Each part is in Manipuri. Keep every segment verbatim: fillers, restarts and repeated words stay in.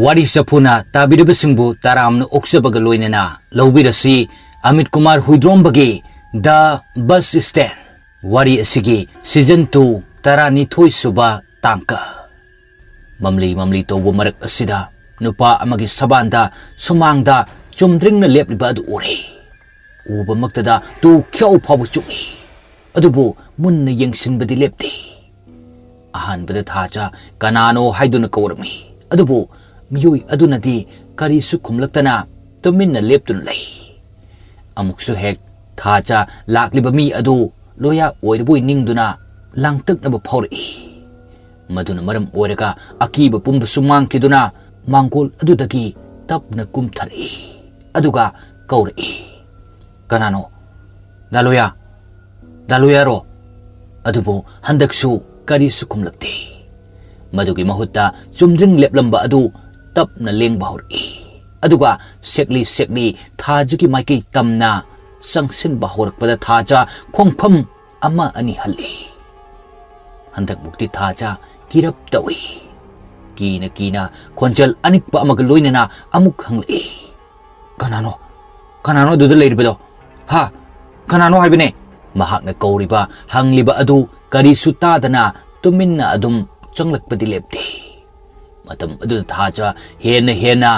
ꯋꯥꯔꯤ ꯆꯐꯨꯅ ꯇꯥꯕꯤꯔꯤꯕꯁꯤꯡꯕꯨ ꯇꯔꯥꯝꯅ ꯑꯣꯛꯆꯕꯒ ꯂꯣꯏꯅꯅ ꯂꯧꯕꯤꯔꯁꯤ Amit Kumar ꯍꯨꯏꯗ꯭ꯔꯣꯝꯕꯒꯤ The Bus Stand꯫ ꯋꯥꯔꯤ ꯑꯁꯤꯒꯤ season two ꯇꯔꯥꯅꯤꯊꯣꯏ ꯁꯨꯕ ꯇꯥꯡꯀꯛ꯫ ꯃꯝꯂꯤ ꯃꯝꯂꯤ ꯇꯧꯕ ꯃꯔꯛ ꯑꯁꯤꯗ ꯅꯨꯄꯥ ꯑꯃꯒꯤ ꯁꯕꯥꯟꯗ ꯁꯨꯃꯥꯡꯗ ꯆꯨꯝꯗ꯭ꯔꯤꯡꯅ ꯂꯦꯞꯂꯤꯕ ꯑꯗꯨ ꯎꯔꯦ꯫ ꯎꯕꯃꯛꯇꯗ ꯇꯨ ꯈ꯭ꯌꯥꯎ ꯐꯥꯎꯕ ꯆꯨꯡꯏ꯫ ꯑꯗꯨꯕꯨ ꯃꯨꯟꯅ ꯌꯦꯡꯁꯤꯟꯕꯗꯤ ꯂꯦꯞꯇꯦ꯫ ꯑꯍꯥꯟꯕꯗ ꯊꯥꯖ "ꯀꯅꯥꯅꯣ?" ꯍꯥꯏꯗꯨꯅ ꯀꯧꯔꯝꯃꯤ꯫ ꯑꯗꯨꯕꯨ ꯃꯤꯑꯣꯏ ꯑꯗꯨꯅꯗꯤ ꯀꯔꯤꯁꯨ ꯈꯨꯝꯂꯛꯇꯅ ꯇꯨꯃꯤꯟꯅ ꯂꯦꯞꯇꯨꯅ ꯂꯩ꯫ ꯑꯃꯨꯛꯁꯨ ꯍꯦꯛ ꯊꯥꯖ ꯂꯥꯛꯂꯤꯕ ꯃꯤ ꯑꯗꯨ ꯂꯣꯌꯥ ꯑꯣꯏꯔꯕꯣꯏ ꯅꯤꯡꯗꯨꯅ ꯂꯥꯡꯇꯛꯅꯕ ꯐꯥꯎꯔꯛꯏ꯫ ꯃꯗꯨꯅ ꯃꯔꯝ ꯑꯣꯏꯔꯒ ꯑꯀꯤꯕ ꯄꯨꯝꯕꯁꯨ ꯃꯥꯡꯈꯤꯗꯨꯅ ꯃꯥꯡꯒꯣꯜ ꯑꯗꯨꯗꯒꯤ ꯇꯞꯅ ꯀꯨꯝꯊꯔꯛꯏ꯫ ꯑꯗꯨꯒ ꯀꯧꯔꯛꯏ, "ꯀꯅꯥꯅꯣ? ꯗꯥ ꯂꯣꯌꯥ? ꯗꯥ ꯂꯣꯌꯥꯔꯣ?" ꯑꯗꯨꯕꯨ ꯍꯟꯗꯛꯁꯨ ꯀꯔꯤꯁꯨ ꯈꯨꯝꯂꯛꯇꯦ꯫ ꯃꯗꯨꯒꯤ ꯃꯍꯨꯠꯇ ꯆꯨꯝꯗ꯭ꯔꯤꯡ ꯂꯦꯞꯂꯝꯕ ꯑꯗꯨ ꯇꯞꯅ ꯂꯦꯡꯕ ꯍꯧꯔꯛꯏ꯫ ꯑꯗꯨꯒ ꯁꯦꯛꯂꯤ ꯁꯦꯛꯂꯤ ꯊꯥꯖꯒꯤ ꯃꯥꯏꯀꯩ ꯇꯝꯅ ꯆꯪꯁꯤꯟꯕ ꯍꯧꯔꯛꯄꯗ ꯊꯥꯖ ꯈꯣꯡꯐꯝ ꯑꯃ ꯑꯅꯤ ꯍꯜꯂꯤ꯫ ꯍꯟꯗꯛꯃꯨꯛꯇꯤ ꯊꯥꯖ ꯀꯤꯔꯞ ꯇꯧꯏ꯫ ꯀꯤꯅ ꯀꯤꯅ ꯈꯣꯟꯖꯦꯜ ꯑꯅꯤꯛꯄ ꯑꯃꯒ ꯂꯣꯏꯅꯅ ꯑꯃꯨꯛ ꯍꯪꯂꯛꯏ, "ꯀꯅꯥꯅꯣ? ꯀꯅꯥꯅꯣ ꯑꯗꯨꯗ ꯂꯩꯔꯤꯕꯗꯣ? ꯍꯥ? ꯀꯅꯥꯅꯣ ꯍꯥꯏꯕꯅꯦ?" ꯃꯍꯥꯛꯅ ꯀꯧꯔꯤꯕ, ꯍꯪꯂꯤꯕ ꯑꯗꯨ ꯀꯔꯤꯁꯨ ꯇꯥꯗꯅ ꯇꯨꯃꯤꯟꯅ ꯑꯗꯨꯝ ꯆꯪꯂꯛꯄꯗꯤ ꯂꯦꯞꯇꯦ꯫ ꯃꯇꯝ ꯑꯗꯨꯗ ꯊꯥꯖ ꯍꯦꯟꯅ ꯍꯦꯟꯅ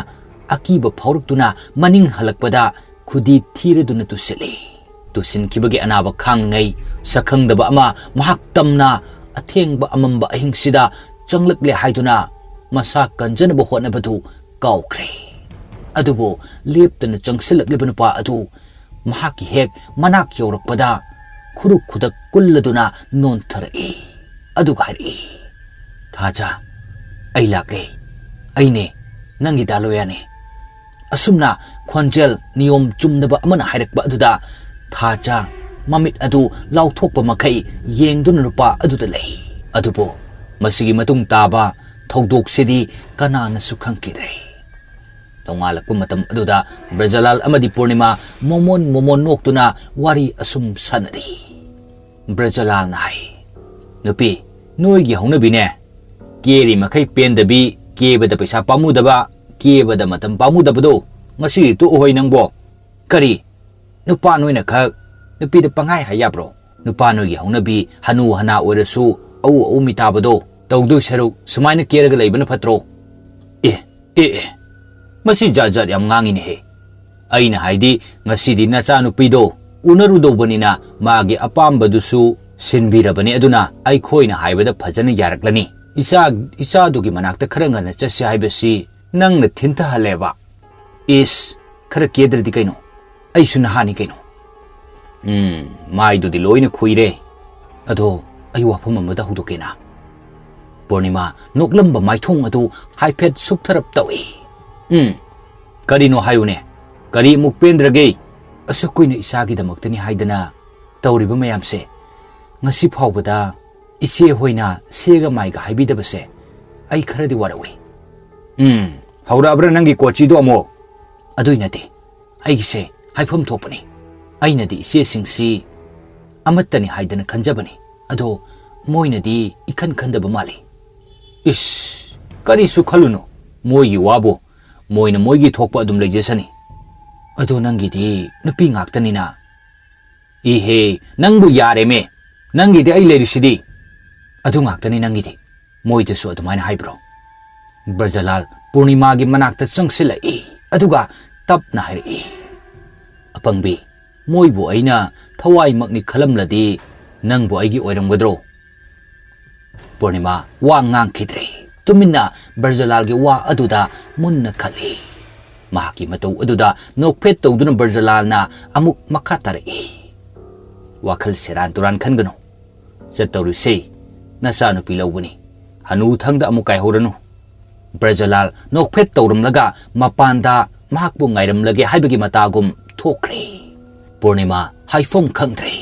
ꯑꯀꯤꯕ ꯐꯥꯎꯔꯛꯇꯨꯅ ꯃꯅꯤꯡ ꯍꯜꯂꯛꯄꯗ ꯈꯨꯗꯤ ꯊꯤꯔꯗꯨꯅ ꯇꯨꯁꯤꯜꯂꯤ꯫ ꯇꯨꯁꯤꯟꯈꯤꯕꯒꯤ ꯑꯅꯥꯕ ꯈꯥꯡꯂꯤꯉꯩ ꯁꯛꯈꯪꯗꯕ ꯑꯃ ꯃꯍꯥꯛ ꯇꯝꯅ ꯑꯊꯦꯡꯕ ꯑꯃꯝꯕ ꯑꯍꯤꯡꯁꯤꯗ ꯆꯪꯂꯛꯂꯦ ꯍꯥꯏꯗꯨꯅ ꯃꯁꯥ ꯀꯟꯖꯅꯕ ꯍꯣꯠꯅꯕꯗꯨ ꯀꯥꯎꯈ꯭ꯔꯦ꯫ ꯑꯗꯨꯕꯨ ꯂꯦꯞꯇꯅ ꯆꯪꯁꯤꯜꯂꯛꯂꯤꯕ ꯅꯨꯄꯥ ꯑꯗꯨ ꯃꯍꯥꯛꯀꯤ ꯍꯦꯛ ꯃꯅꯥꯛ ꯌꯧꯔꯛꯄꯗ ꯈꯨꯔꯨ ꯈꯨꯗꯛ ꯀꯨꯜꯂꯗꯨꯅ ꯅꯣꯟꯊꯔꯛꯏ꯫ ꯑꯗꯨꯒ ꯍꯥꯏꯔꯛꯏ, "ꯊꯥꯖ, ꯑꯩ ꯂꯥꯛꯂꯦ꯫ ꯑꯩꯅꯦ, ꯅꯪꯒꯤ ꯗꯥ ꯂꯣꯌꯥꯅꯦ꯫" ꯑꯁꯨꯝꯅ ꯈꯣꯟꯖꯦꯜ ꯅꯤꯌꯣꯝ ꯆꯨꯝꯗꯕ ꯑꯃꯅ ꯍꯥꯏꯔꯛꯄ ꯑꯗꯨꯗ ꯊꯥꯖ ꯃꯃꯤꯠ ꯑꯗꯨ ꯂꯥꯎꯊꯣꯛꯄ ꯃꯈꯩ ꯌꯦꯡꯗꯨꯅ ꯅꯨꯄꯥ ꯑꯗꯨꯗ ꯂꯩ꯫ ꯑꯗꯨꯕꯨ ꯃꯁꯤꯒꯤ ꯃꯇꯨꯡ ꯇꯥꯕ ꯊꯧꯗꯣꯛꯁꯤꯗꯤ ꯀꯅꯥꯅꯁꯨ ꯈꯪꯈꯤꯗ꯭ꯔꯦ꯫ ꯅꯣꯡꯉꯥꯜꯂꯛꯄ ꯃꯇꯝ ꯑꯗꯨꯗ ꯕ꯭ꯔꯖꯂꯥꯜ ꯑꯃꯗꯤ ꯄꯨꯔꯅꯤꯃꯥ ꯃꯣꯃꯣꯟ ꯃꯣꯃꯣꯟ ꯅꯣꯛꯇꯨꯅ ꯋꯥꯔꯤ ꯑꯁꯨꯝ ꯁꯥꯟꯅꯔꯤ꯫ ꯕ꯭ꯔꯖꯂꯥꯜꯅ ꯍꯥꯏ, "ꯅꯨꯄꯤ, ꯅꯣꯏꯒꯤ ꯍꯧꯅꯕꯤꯅꯦ, ꯀꯦꯔꯤ ꯃꯈꯩ ꯄꯦꯟꯗꯕꯤ ꯀꯦꯕꯗ ꯄꯩꯁꯥ ꯄꯥꯝꯃꯨꯗꯕ, ꯀꯦꯕꯗ ꯃꯇꯝ ꯄꯥꯝꯃꯨꯗꯕꯗꯣ, ꯉꯁꯤꯗꯤ ꯇꯣꯛꯑꯣꯍꯣꯏ ꯅꯪꯕꯣ꯫ ꯀꯔꯤ? ꯅꯨꯄꯥ ꯅꯣꯏꯅ ꯈꯛ ꯅꯨꯄꯤꯗ ꯄꯪꯍꯥꯏ ꯍꯥꯏ ꯌꯥꯕ꯭ꯔꯣ? ꯅꯨꯄꯥ ꯅꯣꯏꯒꯤ ꯍꯧꯅꯕꯤ ꯍꯅꯨ ꯍꯅꯥ ꯑꯣꯏꯔꯁꯨ ꯑꯎ ꯑꯎ ꯃꯤꯇꯥꯕꯗꯣ ꯇꯧꯗꯣꯏ ꯁꯔꯨꯛ ꯁꯨꯃꯥꯏꯅ ꯀꯦꯔꯒ ꯂꯩꯕꯅ ꯐꯠꯇ꯭ꯔꯣ? ꯑꯦ, ꯑꯦ, ꯑꯦ, ꯃꯁꯤ ꯖꯥꯠ ꯖꯥꯠ ꯌꯥꯝ ꯉꯥꯡꯉꯤꯅꯦꯍꯦ꯫ ꯑꯩꯅ ꯍꯥꯏꯗꯤ, ꯉꯁꯤꯗꯤ ꯅꯆꯥꯅꯨꯄꯤꯗꯣ ꯎꯅꯔꯨꯗꯧꯕꯅꯤꯅ ꯃꯥꯒꯤ ꯑꯄꯥꯝꯕꯗꯨꯁꯨ ꯁꯤꯟꯕꯤꯔꯕꯅꯤ, ꯑꯗꯨꯅ ꯑꯩꯈꯣꯏꯅ ꯍꯥꯏꯕꯗ ꯐꯖꯅ ꯌꯥꯔꯛꯂꯅꯤ꯫ ꯏꯆꯥ, ꯏꯆꯥꯗꯨꯒꯤ ꯃꯅꯥꯛꯇ ꯈꯔ ꯉꯟꯅ ꯆꯠꯁꯤ ꯍꯥꯏꯕꯁꯤ ꯅꯪꯅ ꯊꯤꯟꯊꯍꯜꯂꯦꯕ꯫ ꯏꯁ, ꯈꯔ ꯀꯦꯗ꯭ꯔꯗꯤ ꯀꯩꯅꯣ? ꯑꯩꯁꯨ ꯅꯍꯥꯅꯤ ꯀꯩꯅꯣ꯫ ꯎꯝ, ꯃꯥꯏꯗꯨꯗꯤ ꯂꯣꯏꯅ ꯈꯨꯏꯔꯦ꯫ ꯑꯗꯣ ꯑꯩ ꯋꯥꯐꯝ ꯑꯃꯗ ꯍꯧꯗꯣꯛꯀꯦꯅ꯫ ꯄꯨꯔꯅꯤꯃꯥ ꯅꯣꯛꯂꯝꯕ ꯃꯥꯏꯊꯣꯡ ꯑꯗꯨ ꯍꯥꯏꯐꯦꯠ ꯁꯨꯞꯊꯔꯞ ꯇꯧꯏ꯫ ꯎꯝ, ꯀꯔꯤꯅꯣ ꯍꯥꯏꯌꯨꯅꯦ? ꯀꯔꯤ ꯑꯃꯨꯛ ꯄꯦꯟꯗ꯭ꯔꯒꯦ? ꯑꯁꯨꯛ ꯀꯨꯏꯅ ꯏꯆꯥꯒꯤꯗꯃꯛꯇꯅꯤ ꯍꯥꯏꯗꯅ ꯇꯧꯔꯤꯕ ꯃꯌꯥꯝꯁꯦ, ꯉꯁꯤ ꯐꯥꯎꯕꯗ ꯏꯆꯦ ꯍꯣꯏꯅ ꯁꯦꯒ ꯃꯥꯏꯒ ꯍꯥꯏꯕꯤꯗꯕꯁꯦ ꯑꯩ ꯈꯔꯗꯤ ꯋꯥꯔꯛꯎꯏ꯫ ꯎꯝ, ꯍꯧꯔꯛꯑꯕ꯭ꯔꯥ ꯅꯪꯒꯤ ꯀꯣꯆꯤꯗꯣ ꯑꯃꯨꯛ? ꯑꯗꯨꯏ ꯅꯠꯇꯦ, ꯑꯩꯒꯤꯁꯦ ꯍꯥꯏꯐꯝ ꯊꯣꯛꯄꯅꯤ꯫ ꯑꯩꯅꯗꯤ ꯏꯆꯦꯁꯤꯡꯁꯤ ꯑꯃꯠꯇꯅꯤ ꯍꯥꯏꯗꯅ ꯈꯟꯖꯕꯅꯤ, ꯑꯗꯣ ꯃꯣꯏꯅꯗꯤ ꯏꯈꯟ ꯈꯟꯗꯕ ꯃꯥꯜꯂꯤ꯫ ꯏꯁ, ꯀꯔꯤꯁꯨ ꯈꯜꯂꯨꯅꯨ, ꯃꯣꯏꯒꯤ ꯋꯥꯕꯨ꯫ ꯃꯣꯏꯅ ꯃꯣꯏꯒꯤ ꯊꯣꯛꯄ ꯑꯗꯨꯝ ꯂꯩꯖꯁꯅꯤ꯫ ꯑꯗꯣ ꯅꯪꯒꯤꯗꯤ ꯅꯨꯄꯤ ꯉꯥꯛꯇꯅꯤꯅ꯫ ꯏꯍꯦ, ꯅꯪꯕꯨ ꯌꯥꯔꯦꯃꯦ꯫ ꯅꯪꯒꯤꯗꯤ ꯑꯩ ꯂꯩꯔꯤꯁꯤꯗꯤ꯫ ꯑꯗꯨ ꯉꯥꯛꯇꯅꯤ ꯅꯪꯒꯤꯗꯤ꯫ ꯃꯣꯏꯗꯁꯨ ꯑꯗꯨꯃꯥꯏꯅ ꯍꯥꯏꯕ꯭ꯔꯣ? ꯕ꯭ꯔꯖꯂꯥꯜ ꯄꯨꯔꯅꯤꯃꯥꯒꯤ ꯃꯅꯥꯛꯇ ꯆꯪꯁꯤꯜꯂꯛꯏ, ꯑꯗꯨꯒ ꯇꯞꯅ ꯍꯥꯏꯔꯛꯏ, "ꯑꯄꯪꯕꯤ, ꯃꯣꯏꯕꯨ ꯑꯩꯅ ꯊꯋꯥꯏꯃꯛꯅꯤ ꯈꯜꯂꯝꯂꯗꯤ ꯅꯪꯕꯨ ꯑꯩꯒꯤ ꯑꯣꯏꯔꯝꯒꯗ꯭ꯔꯣ?" ꯄꯨꯔꯅꯤꯃꯥ ꯋꯥ ꯉꯥꯡꯈꯤꯗ꯭ꯔꯦ꯫ ꯇꯨꯃꯤꯟꯅ ꯕ꯭ꯔꯖꯂꯥꯜꯒꯤ ꯋꯥ ꯑꯗꯨꯗ ꯃꯨꯟꯅ ꯈꯜꯂꯤ꯫ ꯃꯍꯥꯛꯀꯤ ꯃꯇꯧ ꯑꯗꯨꯗ ꯅꯣꯛꯐꯦꯠ ꯇꯧꯗꯨꯅ ꯕ꯭ꯔꯖꯂꯥꯜꯅ ꯑꯃꯨꯛ ꯃꯈꯥ ꯇꯥꯔꯛꯏ, "ꯋꯥꯈꯜ ꯁꯦꯔꯥꯟ ꯇꯨꯔꯥꯟ ꯈꯟꯒꯅꯨ꯫ ꯆꯠꯇꯧꯔꯤꯁꯦ ꯅꯆꯥꯅꯨꯄꯤ ꯂꯧꯕꯅꯤ꯫ ꯍꯅꯨꯊꯪꯗ ꯑꯃꯨꯛ ꯀꯥꯏꯍꯧꯔꯅꯨ꯫" ꯕ꯭ꯔꯖꯂꯥꯜ ꯅꯣꯛꯐꯦꯠ ꯇꯧꯔꯝꯂꯒ ꯃꯄꯥꯟꯗ ꯃꯍꯥꯛꯄꯨ ꯉꯥꯏꯔꯝꯂꯒꯦ ꯍꯥꯏꯕꯒꯤ ꯃꯇꯥꯒꯨꯝ ꯊꯣꯛꯈ꯭ꯔꯦ꯫ ꯄꯨꯔꯅꯤꯃꯥ ꯍꯥꯏꯐꯝ ꯈꯪꯗ꯭ꯔꯦ꯫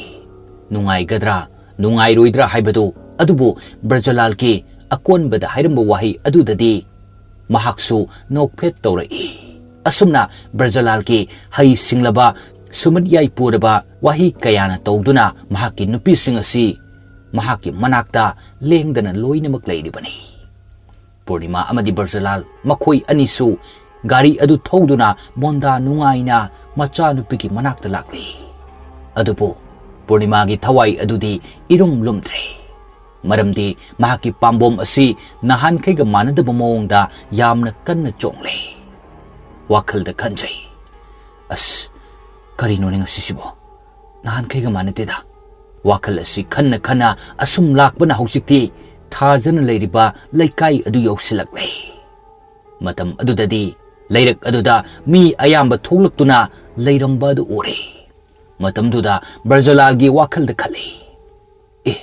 ꯅꯨꯡꯉꯥꯏꯒꯗ꯭ꯔꯥ, ꯅꯨꯡꯉꯥꯏꯔꯣꯏꯗ꯭ꯔꯥ ꯍꯥꯏꯕꯗꯨ, ꯑꯗꯨꯕꯨ ꯕ꯭ꯔꯖꯂꯥꯜꯒꯤ ꯑꯀꯣꯟꯕꯗ ꯍꯥꯏꯔꯝꯕ ꯋꯥꯍꯩ ꯑꯗꯨꯗꯗꯤ ꯃꯍꯥꯛꯁꯨ ꯅꯣꯛꯐꯦꯠ ꯇꯧꯔꯛꯏ꯫ ꯑꯁꯨꯝꯅ ꯕ꯭ꯔꯖꯂꯥꯜꯒꯤ ꯍꯩ ꯁꯤꯡꯂꯕ, ꯁꯨꯃꯤꯠ ꯌꯥꯏ ꯄꯨꯔꯕ ꯋꯥꯍꯩ ꯀꯌꯥꯅ ꯇꯧꯗꯨꯅ ꯃꯍꯥꯛꯀꯤ ꯅꯨꯄꯤꯁꯤꯡ ꯑꯁꯤ ꯃꯍꯥꯛꯀꯤ ꯃꯅꯥꯛꯇ ꯂꯦꯡꯗꯅ ꯂꯣꯏꯅꯃꯛ ꯂꯩꯔꯤꯕꯅꯤ꯫ ꯄꯨꯔꯅꯤꯃꯥ ꯑꯃꯗꯤ ꯕ꯭ꯔꯖꯂꯥꯜ ꯃꯈꯣꯏ ꯑꯅꯤꯁꯨ ꯒꯥꯔꯤ ꯑꯗꯨ ꯊꯧꯗꯨꯅ ꯃꯣꯟꯗꯥ ꯅꯨꯡꯉꯥꯏꯅ ꯃꯆꯥꯅꯨꯄꯤꯒꯤ ꯃꯅꯥꯛꯇ ꯂꯥꯛꯂꯤ꯫ ꯑꯗꯨꯕꯨ ꯄꯨꯔꯅꯤꯃꯥꯒꯤ ꯊꯋꯥꯏ ꯑꯗꯨꯗꯤ ꯏꯔꯨꯝ ꯂꯨꯝꯗ꯭ꯔꯦ꯫ ꯃꯔꯝꯗꯤ ꯃꯍꯥꯛꯀꯤ ꯄꯥꯝꯕꯣꯝ ꯑꯁꯤ ꯅꯍꯥꯟꯈꯩꯒ ꯃꯥꯟꯅꯗꯕ ꯃꯑꯣꯡꯗ ꯌꯥꯝꯅ ꯀꯟꯅ ꯆꯣꯡꯂꯦ꯫ ꯋꯥꯈꯜꯗ ꯈꯟꯖꯩ, "ꯑꯁ, ꯀꯔꯤꯅꯣꯅꯦ ꯉꯁꯤꯁꯤꯕꯣ? ꯅꯍꯥꯟꯈꯩꯒ ꯃꯥꯟꯅꯗꯦꯗ"꯫ ꯋꯥꯈꯜ ꯑꯁꯤ ꯈꯟꯅ ꯈꯟꯅ ꯑꯁꯨꯝ ꯂꯥꯛꯄꯅ ꯍꯧꯖꯤꯛꯇꯤ ꯊꯥꯖꯅ ꯂꯩꯔꯤꯕ ꯂꯩꯀꯥꯏ ꯑꯗꯨ ꯌꯧꯁꯤꯜꯂꯛꯂꯦ꯫ ꯃꯇꯝ ꯑꯗꯨꯗꯗꯤ ꯂꯩꯔꯛ ꯑꯗꯨꯗ ꯃꯤ ꯑꯌꯥꯝꯕ ꯊꯣꯛꯂꯛꯇꯨꯅ ꯂꯩꯔꯝꯕ ꯑꯗꯨ ꯎꯔꯦ꯫ ꯃꯇꯝꯗꯨꯗ ꯕ꯭ꯔꯖꯂꯥꯜꯒꯤ ꯋꯥꯈꯜꯗ ꯈꯜꯂꯤ, "ꯑꯦ,